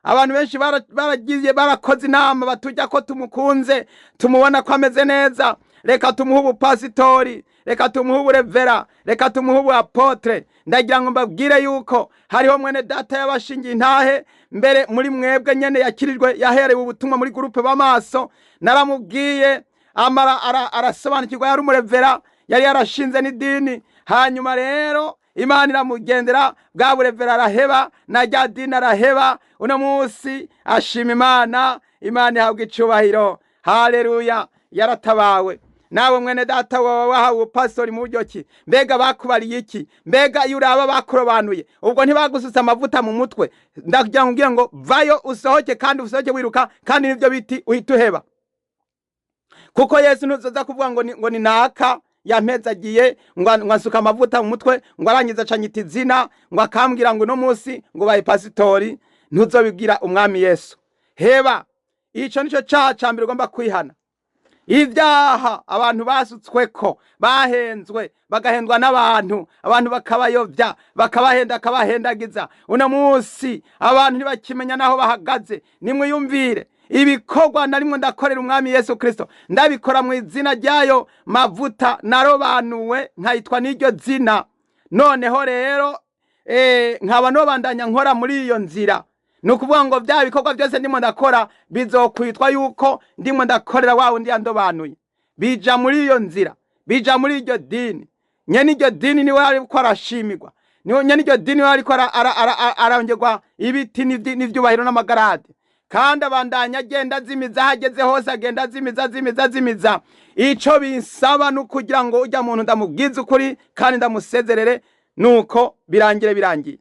Abantu benshi baragiye barakoze inama, batujya ko tumukunze, tumubona ko ameze neza, reka tumuhe ubupasitori, reka tumuhe uburevera, reka tumuhe ubuapotre. Ndagira ngo mbabwire yuko hariho mwene data yabashingiye intahe mbere muri mwebwe nyene yakirijwe, yaherewe ubutumwa muri groupe b'amaso. Naramubwiye amara arasobanukirwa, yari umurevera, yari yarashinze n'idini. Hanyuma rero Imana iramugendera, bwa burevera araheba, na rya dini araheba. Uno munsi ashima Imana, Imana ihabwa icubahiro. Haleluya, yaratabawe. Nawe mwene data wawe wahawe ubupasitori mu buryo ki? Mbega bakubariye iki? Mbega iyo uraba bakurobanuye, ubwo ntibagusutse amavuta mu mutwe? Ndakugira ngo umbwire ngo vayo usohoke, kandi usohoke wiruka, kandi nivyo biti uhita uheba. Kuko Yesu ntuzoza kuvuga ngo ni naka yampezagiye, ngo ansuka amavuta mu mutwe, ngo arangiza acanyita izina, ngo akambwira ngo uno munsi ngo baye pasitori. Ntuzobibwira umwami Yesu. Heba, ico nico caha ca mbere ugomba kwihana. Ibyaha abantu basutsweko, bahenzwe, bagahendwa n'abantu, abantu bakabayovya, bakabahenda, akabahendagiza. Uno munsi abantu ntibakimenya naho bahagaze. Nimwiyumvire ibikorwa narimwe ndakorera umwami Yesu Kristo, ndabikora mu izina ryayo mavuta narobanuwe, nkayitwa n'iryo zina. Noneho rero, nkaba nobandanya nkora muri iyo nzira. Ni ukuvuga ngo bya bikorwa byose ndimo ndakora bizokwitwa yuko ndimo ndakorera wa wundi yandobanuye. Bija muri iyo nzira, bija muri iryo dini. Nyene iryo dini niwe ariko arashimirwa, niwe nyene iryo dini niwe ariko arongerwa ibiti n'ivyubahiro n'amagarade. Kandi abandanya agenda azimiza, aho ageze hose agenda azimiza, azimiza, azimiza. Ico binsaba ni ukugira ngo ujya muntu ndamubwize ukuri kandi ndamusezerere, nuko birangire birangiye.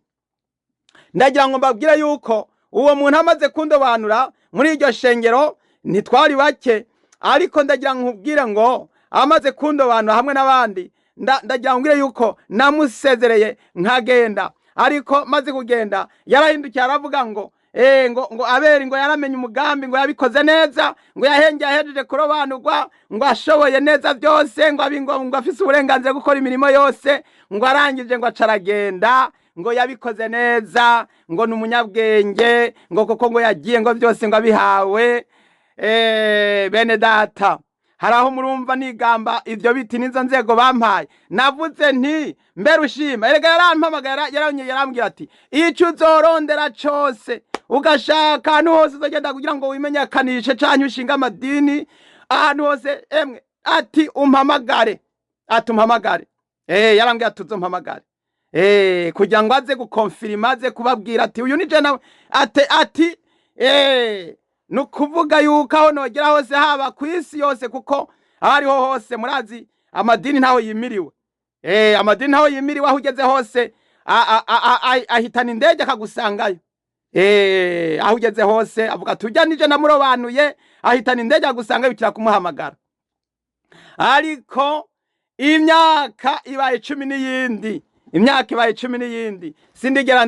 Ndagira ngo mbabwire yuko uwo muntu amaze kundobanura muri iryo shengero, ntitwari bake, ariko ndagira ngo nkubwire ngo amaze kundobanura hamwe n'abandi, ndagira ngo mbwire yuko namusezereye nkagenda. Ariko maze kugenda yarahindukiye aravuga ngo Ngo Abeli ngo yaramenye umugambi, ngo yabikoze neza, ngo yahengeye ahejeje kurobanurwa, ngo ashoboye neza byose, ngo abi ngo afise uburenganzira bwo gukora imirimo yose, ngo arangije ngo acaragenda, ngo yabikoze neza, ngo ni umunyabwenge, ngo kuko ngo yagiye ngo byose ngo abihawe. Bene data, hari aho murumva nigamba ibyo biti n'izo nzego bampaye. Navuze nti mbere ushima, erega yarampamagaye, yarambwira ati icyo uzorondera cose ugashaka ahantu hose uzogenda kugira ngo wimenyekanishe canke ushinge amadini ahantu hose, emwe ati umpamagare, ati umpamagare. Yarambwiye ati uzompamagare. Kugira ngo aze gukonfirima, aze kubabwira ati uyu ni je nawe, ati nukuvuga yuko aho nogera hose, haba ku isi yose, kuko aho ariho hose murazi amadini ntaho yimiriwe. Amadini ntaho yimiriwe, aho ugeze hose ahitana indege akagusangayo. Aho ugeze hose avuga ati ujya nije namurobanuye, ahitana indege agusangayo, bikira kumuhamagara. Ariko imyaka ibaye 10 n'iyindi, imyaka ibaye 10 n'iyindi, sindigera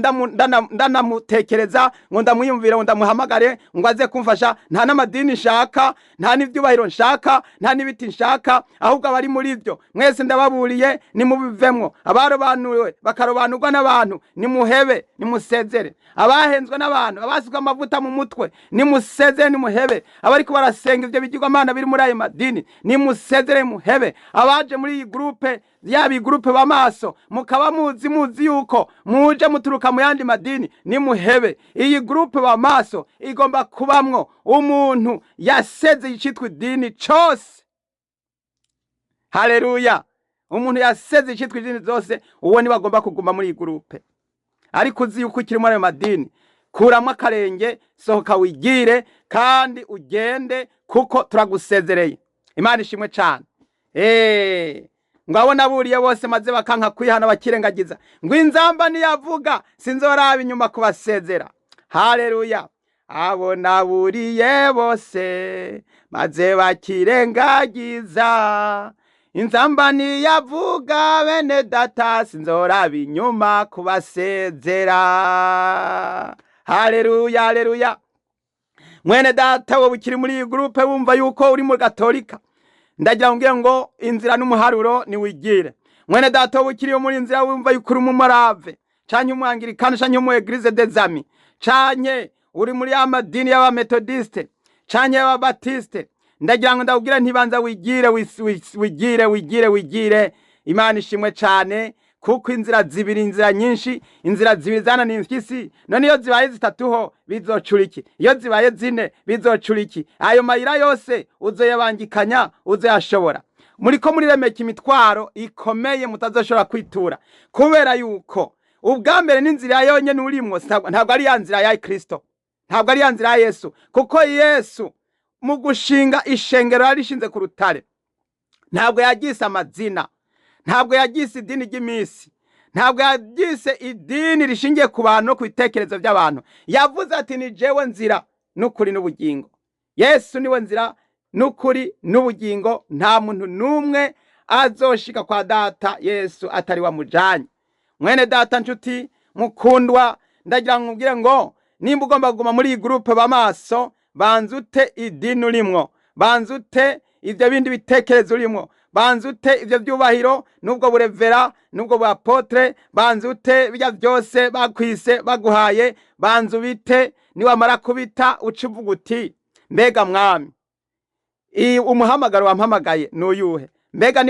ndanamutekereza ngo ndamwiyumvire, ngo ndamuhamagare ngo aze kumfasha. Nta n'amadini nshaka, nta n'ivyubahiro nshaka, nta n'ibiti nshaka, ahubwo abari muri byo mwese ndababuriye, nimubivemwo. Abarobanuwe bakarobanurwa n'abantu, nimuhebe, nimusezere. Abahenzwe n'abantu, abasizwe amavuta mu mutwe, nimusezere, nimuhebe. Abariko barasenga ivyo bigirwamana biri muri ayo madini, nimusezere, muhebe. Abaje muri iyi groupe, yaba iyi groupe b'amaso, mukaba muzi yuko muje muturuka mu yandi madini, nimuhebe. Iyi groupe b'amaso igomba kubamwo umuntu yasezeye icitwa idini cose. Haleluya! Umuntu yasezeye icitwa idini zose, uwo niwe agomba kuguma muri iyi groupe. Ariko uzi yuko ukiri muri ayo madini, kuramwo akarenge, sohoka wigire kandi ugende, kuko turagusezereye. Imana ishimwe cane. Ngo abo naburiye bose maze bakanka kwihana bakirengagiza, ngo inzamba niyavuga sinzoraba inyuma kubasezera. Haleluya! Abo naburiye bose maze bakirengagiza, inzamba niyavuga bene data sinzoraba inyuma kubasezera. Haleluya, haleluya. Mwene data, wowe ukiri muri iyi groupe wumva yuko uri mu gatolika, ndagira ngo ngo inzira n'umuharuro niwigire. Mwene data, wowe ukiri muri inzira wumva yuko uri mu morave canke umwangirikani canke umu Eglise des Amis, canke uri muri ya madini y'abametodiste canke y'ababatiste, ndagira ngo ndakubwire ntibanza wigire, wigire, wigire, wigire. Imana ishimwe cane, kuko inzira zibiri, inzira nyinshi, inzira zibiri zananiye impyisi, none iyo zibaye zitatu ho bizocura iki? Iyo zibaye zine bizocura iki? Ayo mayira yose uzoyabangikanya, uzoyashobora? Muriko muriremeka imitwaro ikomeye mutazoshobora kwitura, kubera yuko ubwa mbere n'inzira yonyene urimwo ntabwo ari ya nzira ya Kristo, ntabwo ari ya nzira ya Yesu, kuko Yesu mu gushinga ishengero yarishinze ku rutare. Ntabwo yagise amazina, ntabwo yagise idini ry'imisi, ntabwo yagise idini rishingiye ku bantu no ku bitekerezo by'abantu. Yavuze ati ni jewe nzira n'ukuri n'ubugingo. Yesu niwe nzira n'ukuri n'ubugingo, nta muntu n'umwe azoshika kwa data Yesu atari wamujanye. Mwene data nshuti mukundwa, ndagira ngo nkubwire ngo nimba ugomba kuguma muri iyi groupe b'amaso, banza ute idini urimwo, banza ute ivyo bindi bitekerezo urimwo, banza ute ivyo vyubahiro n'ubwo burevera n'ubwo bwapotre, banza ute bijya byose bakwise baguhaye, banza ubite. Niwamara kubita uca uvuga uti mbega mwami, umuhamagaro wampamagaye n'uyuhe? Mbega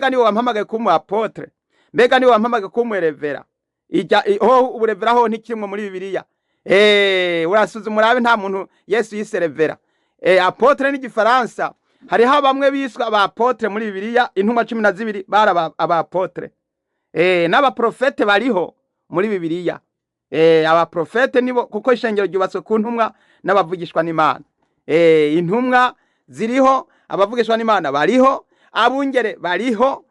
niwe wampamagaye kuba umu apotre? Mbega niwe wampamagaye kuba umurevera? Ijya ho uburevera ho ntikimwe muri Bibiliya. Urasuzuma urabe, nta muntu Yesu yise revera. Apotre n'igifaransa, hariho bamwe biswe aba apotre muri Bibiliya, intumwa 12 bari aba apotre. N'abaprofete bariho muri Bibiliya. Abaprofete nibo, kuko ishengero ryubatswe ku ntumwa n'abavugishwa n'Imana. Intumwa ziriho, abavugishwa n'Imana bariho, abungere bariho.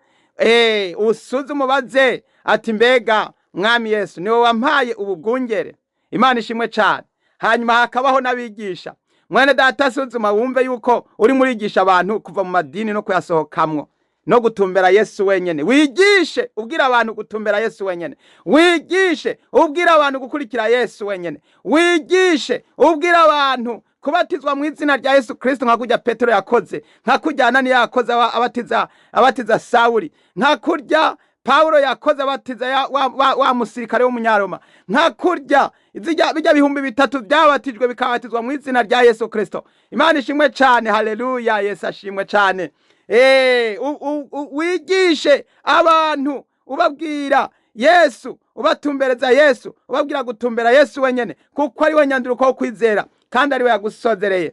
Usuzume ubaze ati mbega mwami Yesu niwe wampaye ubu bwungere? Imana ishimwe cane. Hanyuma hakabaho n'abigisha. Mwene data, suzuma wumve yuko uri murigisha abantu kuva mu madini no kuyasohokamwo. no gutumbera Yesu wenyene. Wigishe ubwira abantu gutumbera Yesu wenyene. Wigishe ubwira abantu gukurikira Yesu wenyene. Wigishe ubwira abantu kubatizwa mu izina rya Yesu Kristo, nka kurya Petero yakoze, nka kurya Ananiya yakoze abatiza Sawuli, nka kurya Paulo yakoze abatiza wa musirikare w'umunyaroma, nka kurya bijya 3000 byabatijwe bikabatizwa mu izina rya Yesu Kristo. Imana ishimwe cyane, haleluya, Yesu ashimwe cyane. Wigishe abantu ubabwira Yesu, ubatumbereza Yesu, ubabwira gutumbera Yesu wenyene, kuko ari we nyanduruko wo kwizera kandi ari we yagusozereye.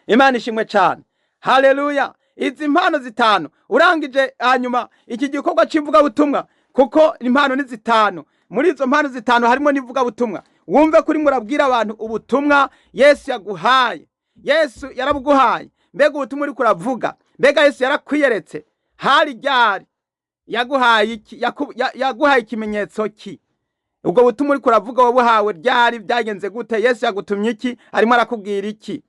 Imana ishimwe cyane, haleluya. Izi mpano zitanu urangije, hanyuma iki gikorwa cy'ivugabutumwa, kuko impano ni zitanu, muri izo mpano zitanu harimo n'ivugabutumwa. Wumve kuri murabwira abantu ubutumwa Yesu yaguhaye. Yesu yarabuguhaye. Mbega ubutumwa uri kuravuga, mbega Yesu yarakwiyeretse hari ryari? Yaguhaye iki? Yaguhaye ikimenyetso ki? Ubwo butumwa uri kuravuga wabuhawe ryari? Byagenze gute? Yesu yagutumye iki? Arimo arakubwira iki?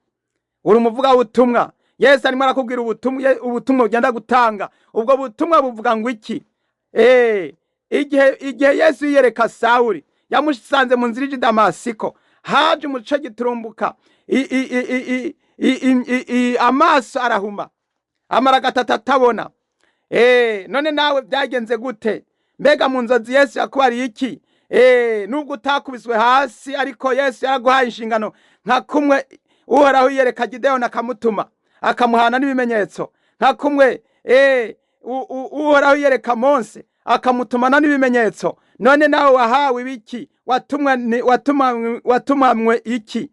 Uri umuvugabutumwa, Yesu arimo arakubwira ubutumwa ugenda gutanga. Ubwo butumwa buvuga ngo iki? Igihe Yesu yiyereka Sawuli, yamusanze mu nzira ija i Damasiko, haje umuco giturumbuka, amaso arahuma, amara gatatu atabona. None nawe byagenze gute? Mbega mu nzozi Yesu yakubariye iki? Nubwo utakubiswe hasi, ariko Yesu yaraguhaye inshingano, nka kumwe Uhoraho yiyereka Gideyoni akamutuma akamuhana n'ibimenyetso, nka kumwe Uhoraho yiyereka Mose akamutumana n'ibimenyetso. None nawe wahawe ibiki? Watumanywe iki?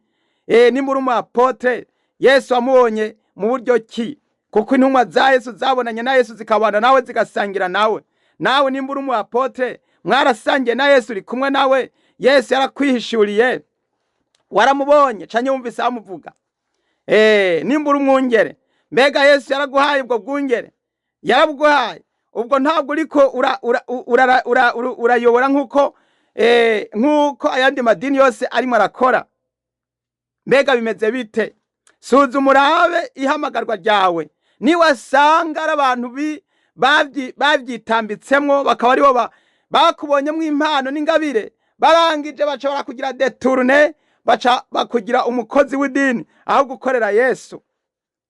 Nimba uri umu apotre, Yesu wamubonye mu buryo ki? Kuko intumwa za Yesu zabonanye na Yesu, zikabana nawe, zigasangira nawe. Nawe nimba uri umu apotre, mwarasangiye na Yesu, uri kumwe nawe, Yesu yarakwihishuriye, waramubonye canke wumvise amuvuga. Nimba uri umwungere, mbega Yesu yaraguhaye ubwo bwungere? Yarabuguhaye. Ubwo ntabwo uriko urayobora nk'uko ayandi madini yose arimo arakora. Mbega bimeze bite? Suzuma urabe ihamagarwa ryawe. Niwasanga ari abantu bavyitambitsemwo, bakaba aribo bakubonyemwo impano n'ingabire, barangije baca barakugira détourné, baca bakugira umukozi w'idini aho gukorera Yesu.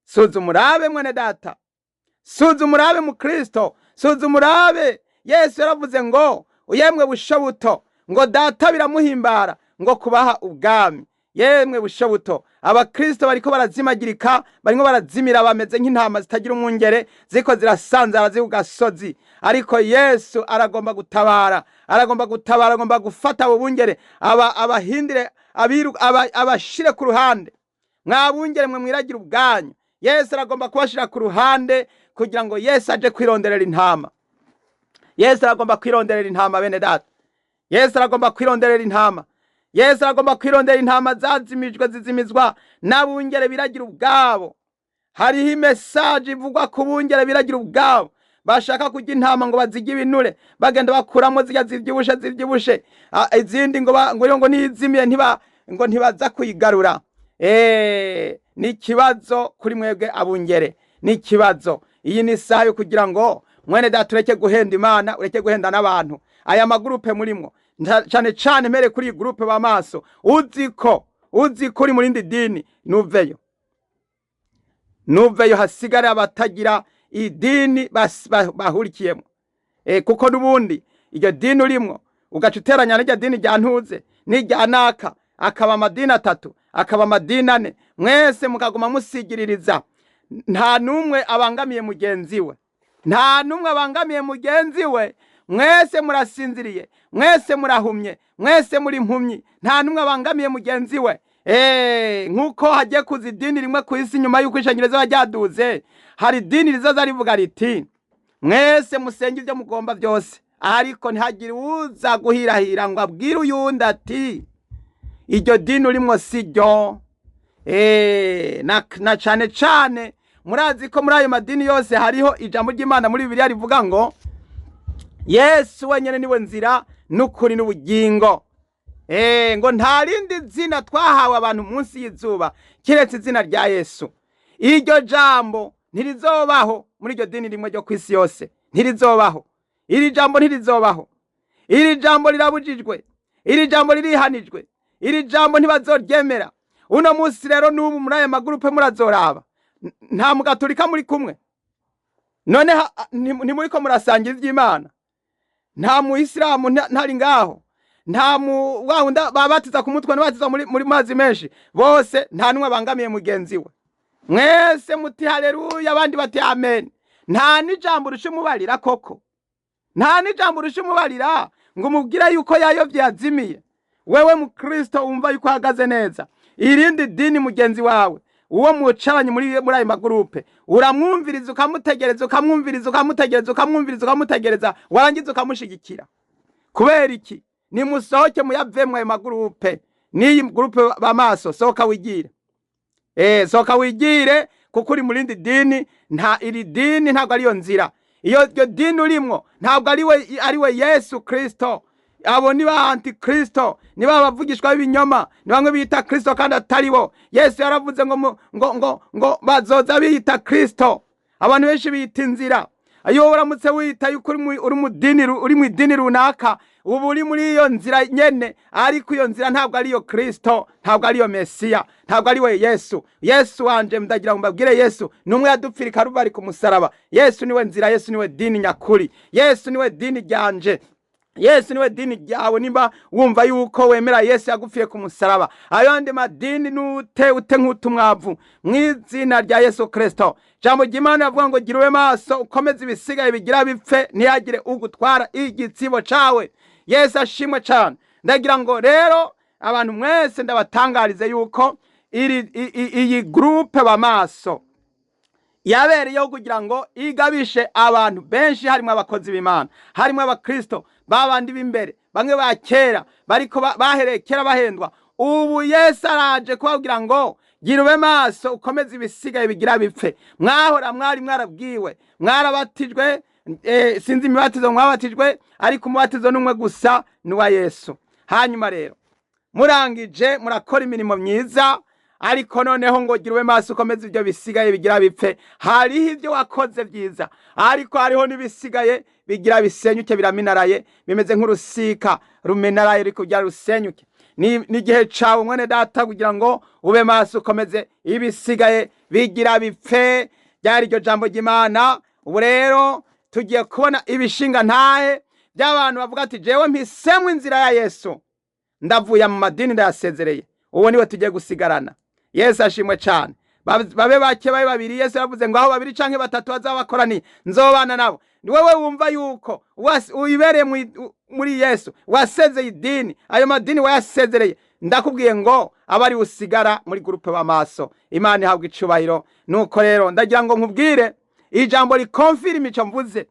Suzuma urabe mwene data, suzuma urabe mu Kristo, suzuma urabe. Yesu yaravuze ngo yemwe busho buto, ngo data biramuhimbara ngo kubaha ubwami. Yemwe busho buto, abakristo bariko barazimagirika, barimo barazimira, bameze nk'intama zitagira umwungere, ziko zirasanzara ziri ku gasozi. Ariko Yesu aragomba gutabara, aragomba gutabara, aragomba gufata abo bungere, abahindire, abashire ku ruhande. Mwabungere mwe mwiragira ubwanyu, Yesu aragomba kubashira ku ruhande kugira ngo Yesu aje kwironderera intama. Yesu aragomba kwironderera intama, bene data. Yesu aragomba kwironderera intama. Yesu aragomba kwirondera intama zazimijwe, zizimizwa n'abungere biragira ubwabo. Hariho imesaje ivugwa ku bungere biragira ubwabo, bashaka kurya intama ngo bazirye ibinure, bagenda bakuramo zirya zivyibushe zivyibushe, izindi ngo nizimiye ngo ntibaza kuyigarura. Ni ikibazo kuri mwebwe abungere, ni ikibazo. Iyi ni isaha yo kugira ngo mwene data ureke guhenda Imana, ureke guhenda n'abantu. Aya magurupe murimwo, cane cane mere kuri iyi gurupe b'amaso, uziko uri mu rindi dini, nuveyo. Nuveyo, hasigare abatagira idini bahurikiyemo. Kuko n'ubundi iryo dini urimwo ugaca uteranya n'iryo dini rya ntuze n'irya naka, akaba amadini atatu, akaba amadini ane, mwese mukaguma musigiririza. Nta n'umwe abangamiye mugenzi we, nta n'umwe abangamiye mugenzi we. Mwese murasinziriye, mwese murahumye, mwese muri impumyi, nta n'umwe abangamiye mugenzi we. Nk'uko hagiye kuza idini rimwe ku isi nyuma y'uko ishengero rizoba ryaduze, hari idini rizoza rivuga riti mwese musenge ibyo mugomba byose, ariko ntihagire uza guhirahira ngo abwire uyundi ati iryo dini urimwo si ryo. Na cane cane murazi ko muri ayo madini yose hariho ijambo ry'Imana muri Bibiliya rivuga ngo Yesu wenyene niwe nzira n'ukuri n'ubugingo. Ngo nta rindi zina twahawe abantu munsi y'izuba kiretse izina rya Yesu. Iryo jambo ntirizobaho. muri iryo dini rimwe ryo kw'isi yose. Ntirizobaho. Iri jambo ntirizobaho. Iri jambo rirabujijwe. Iri jambo ririhanijwe. Iri jambo ntibazoryemera. Uno munsi rero n'ubu muri aya magurupe murazoraba, nta mugaturika muri kumwe. None ntimuriko murasangira ivy'Imana. Nta muyisilamu ntari ngaho. Nta mu wa wundi babatiza ku mutwe, nabatiza muri mazi menshi. Bose nta numwe abangamiye mugenzi we. Mwese muti haleluya, abandi bati amen. Nta n'ijambo urusha umubarira koko. Nta n'ijambo urusha umubarira ngo umubwire yuko yayovye yazimiye. Wewe mukristo wumva yuko uhagaze neza, irindi dini mugenzi wawe uwo mucaranye muri ayo magurupe uramwumviriza, ukamutegereza, ukamwumviriza, ukamutegereza, ukamwumviriza, ukamutegereza, warangiza ukamushigikira. Kubera iki? Nimusohoke muyavemwo ayo magurupe. N'iyi gurupe b'amaso, sohoka wigire. Sohoka wigire, kuko uri mu rindi dini. Nta iri dini ntabwo ariyo nzira. Iyo iryo dini urimwo ntabwo ariwe Yesu Kristo. Abo ni ba antikristo, ni ba bavugishwa b'ibinyoma, ni bamwe bita Kristo kandi atari bo. Yesu yaravuze ngo bazoza biyita Kristo. Abantu benshi biyita inzira. Iyo uramutse wiyita yuko uri mu idini runaka, ubu uri muri iyo nzira nyene, ariko iyo nzira ntabwo ariyo Kristo, ntabwo ariyo Mesiya, ntabwo ari we Yesu. Yesu wanje, ndagira ngo mbabwire, Yesu ni umwe yadupfira i Karuvali ku musaraba. Yesu niwe nzira, Yesu niwe dini nyakuri, Yesu niwe dini ryanje, Yesu niwe dini ryawe. Nimba wumva yuko wemera Yesu yagupfiye ku musaraba, ayo yandi madini nute ute nk'utumwavu mw'izina rya Yesu Kristo. Jambo ry'Imana rivuga ngo gira ube maso, ukomeze ibisigaye bigira bipfe, ntihagire ugutwara igitsibo cawe. Yesu ashimwe cane. Ndagira ngo rero abantu mwese ndabatangarize yuko iyi groupe b'amaso yabereyeho kugira ngo igabishe abantu benshi, harimo abakozi b'Imana, harimo abakristo babandi b'imbere, bamwe ba kera bariko bahereye kera bahendwa. Ubu Yesu araje kubabwira ngo gira ube maso, ukomeze ibisigaye bigira bipfe. Mwahora mwari mwarabwiwe, mwarabatijwe, sinzi imibatizo mwabatijwe, ariko umubatizo n'umwe gusa, ni uwa Yesu. Hanyuma rero murangije murakora imirimo myiza, ariko noneho ngo gira ube maso, ukomeze ibyo bisigaye bigira bipfe. Hariho ibyo wakoze byiza, ariko hariho n'ibisigaye bigira bisenyuke, biraminaraye, bimeze nk'urusika ruminaraye ruri kugira rusenyuke. Ni igihe cawe mwene data kugira ngo ube maso, ukomeze ibisigaye bigira bipfe. Ryari iryo jambo ry'Imana. Ubu rero tugiye kubona ibishinga ntahe by'abantu bavuga ati jewe mpisemwo inzira ya Yesu, ndavuye mu madini ndayasezereye. Uwo niwe tugiye gusigarana. Yesu ashimwe cane. Babe bake, babe babiri. Yesu yaravuze ngo aho babiri canke batatu bazabakoraniye nzobana nabo. Ni wewe wumva yuko uyibereye muri Yesu, wasezeye idini, ayo madini wayasezereye, ndakubwiye ngo abari usigara muri gurupe b'amaso. Imana ihabwa icubahiro. Nuko rero ndagira ngo nkubwire ijambo rikonfirma ico mvuze.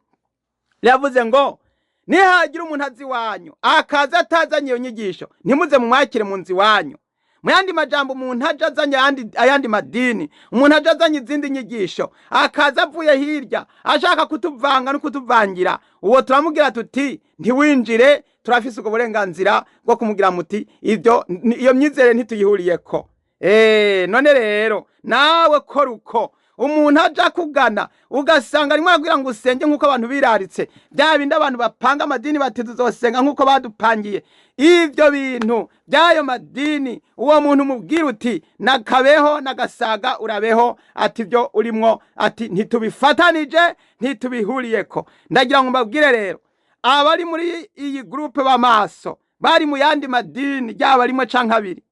Riravuze ngo nihagira umuntu azi iwanyu akaza atazanye iyo nyigisho, ntimuze mumwakire mu nzu iwanyu. Mu yandi majambo, umuntu aje azanye ayandi madini, umuntu aje azanye izindi nyigisho, akaza avuye hirya ashaka kutuvanga no kutuvangira, uwo turamubwira tuti ntiwinjire. Turafise ubwo burenganzira bwo kumubwira muti ibyo iyo myizere ntituyihuriyeko. None rero nawe kora uko. Umuntu aja kugana ugasanga arimwo arabwira ngo usenge nk'uko abantu biraritse, bya bindi abantu bapanga amadini bati tuzosenga nk'uko badupangiye, ivyo bintu by'ayo madini, uwo muntu umubwira uti nakabeho nagasaga urabeho, ati ibyo urimwo ati ntitubifatanije, ntitubihuriyeko. Ndagira ngo mbabwire rero abari muri iyi groupe b'amaso bari mu yandi madini, ryaba rimwe canke abiri,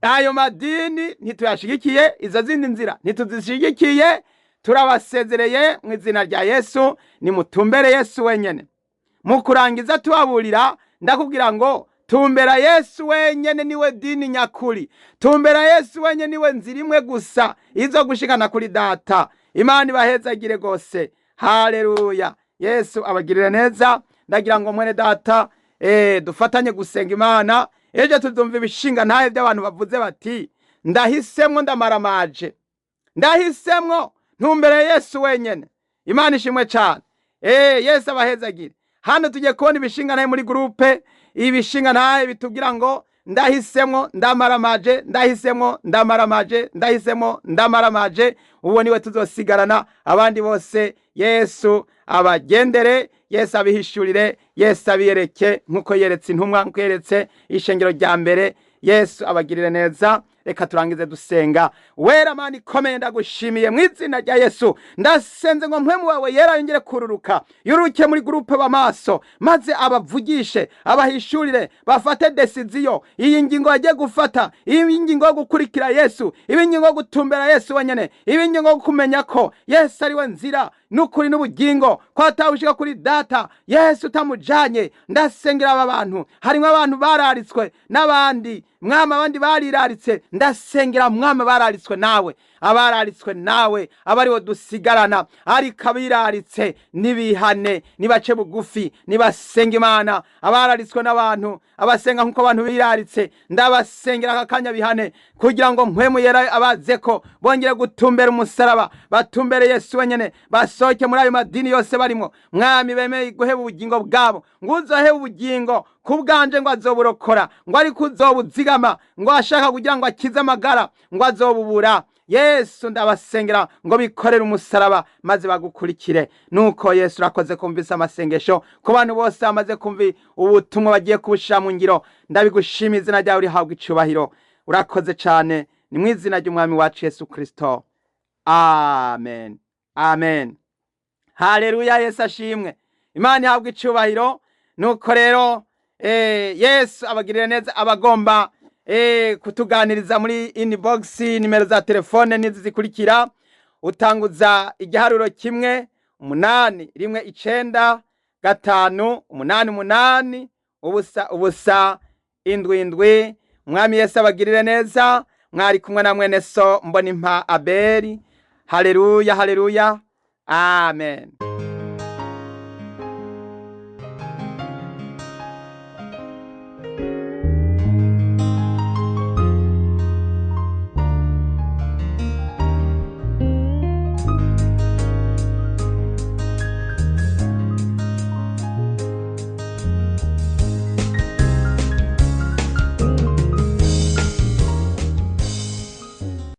ayo madini ntituyashigikiye, izo zindi nzira ntituzishigikiye, turabasezereye mu izina rya Yesu. Nimutumbere Yesu wenyene. Mu kurangiza tubaburira, ndakubwira ngo tumbera Yesu wenyene, niwe dini nyakuri. Tumbera Yesu wenyene, niwe nzira imwe gusa izo gushikana kuri data. Imana ibahezagire gose. Haleluya. Yesu abagirire neza. Ndagira ngo mwene data, dufatanye gusenga Imana. Ejo tuzumva ibishinga ntahe by'abantu bavuze bati ndahisemwo, ndamaramaje, ndahisemwo, ntumbere Yesu wenyene. Imana ishimwe cane. Yesu abahezagire. Hano tugiye kubona ibishinga ntahe muri groupe, ibishinga ntahe bitubwira ngo Ndahisemo, ndamaramaje, ndahisemo, ndamaramaje, ndahisemo, ndamaramaje. Uwo niwe tuzosigarana, abandi bose Yesu abagendere, Yesu abihishurire, Yesu abiyereke nk'uko yeretse intumwa, nk'uko yeretse ishengero rya mbere. Yesu abagirire neza. Reka turangize dusenga. Wera Mana ikomeye, ndagushimiye mu izina rya Yesu. Ndasenze ngo mpwemu wawe yera yongere kururuka, yururuke muri groupe b'amaso, maze abavugishe, abahishurire, bafate décision. Iyi ngingo bagiye gufata, iyi ngingo yo gukurikira Yesu, iyi ngingo yo gutumbera Yesu wenyene, iyi ngingo yo kumenya ko Yesu ari we nzira n'ukuri n'ubugingo, ko atawushika kuri Data Yesu utamujanye. Ndasengera aba bantu, harimo abantu bararitswe n'abandi, Mwami, abandi bariraritse. Ndasengera, Mwami, bararitswe nawe, abararitswe nawe aba aribo dusigarana. Ariko abiraritse nibihane, nibace bugufi, nibasenga Imana. Abararitswe n'abantu, abasenga nk'uko abantu biraritse, ndabasengera aka kanya bihane, kugira ngo mpwemu yera abaze ko bongere gutumbera umusaraba, batumbere Yesu wenyene, basohoke muri ayo madini yose barimo. Mwami, bemeye guheba ubugingo bwabo, ngo uzoheba ubugingo ku bwanje ngo azoburokora, ngo ariko uzobuzigama ngo ashaka kugira ngo akize amagara ngo azobubura. Yesu, ndabasengera ngo bikorere umusaraba maze bagukurikire. Nuko Yesu, urakoze kumvisa amasengesho ku bantu bose bamaze kumva ubutumwa, bagiye kubushira mu ngiro. Ndabigushima, izina ryawe rihabwa icubahiro. Urakoze cyane. Ni mu izina ry'Umwami wacu Yesu Kristo, amen, amen. Haleluya, Yesu ashimwe, Imana ihabwa icubahiro. Nuko rero Yesu abagirire neza. Abagomba kutuganiriza muri inbox, nimero za telefone nizi zikurikira: utanguza igiharuro 1 8 1 9 5 8 8 0 0 7 7. Mwami Yesu abagirire neza. Mwari kumwe na mwene so Mbonimpa Abeli. Haleluya, haleluya, amen.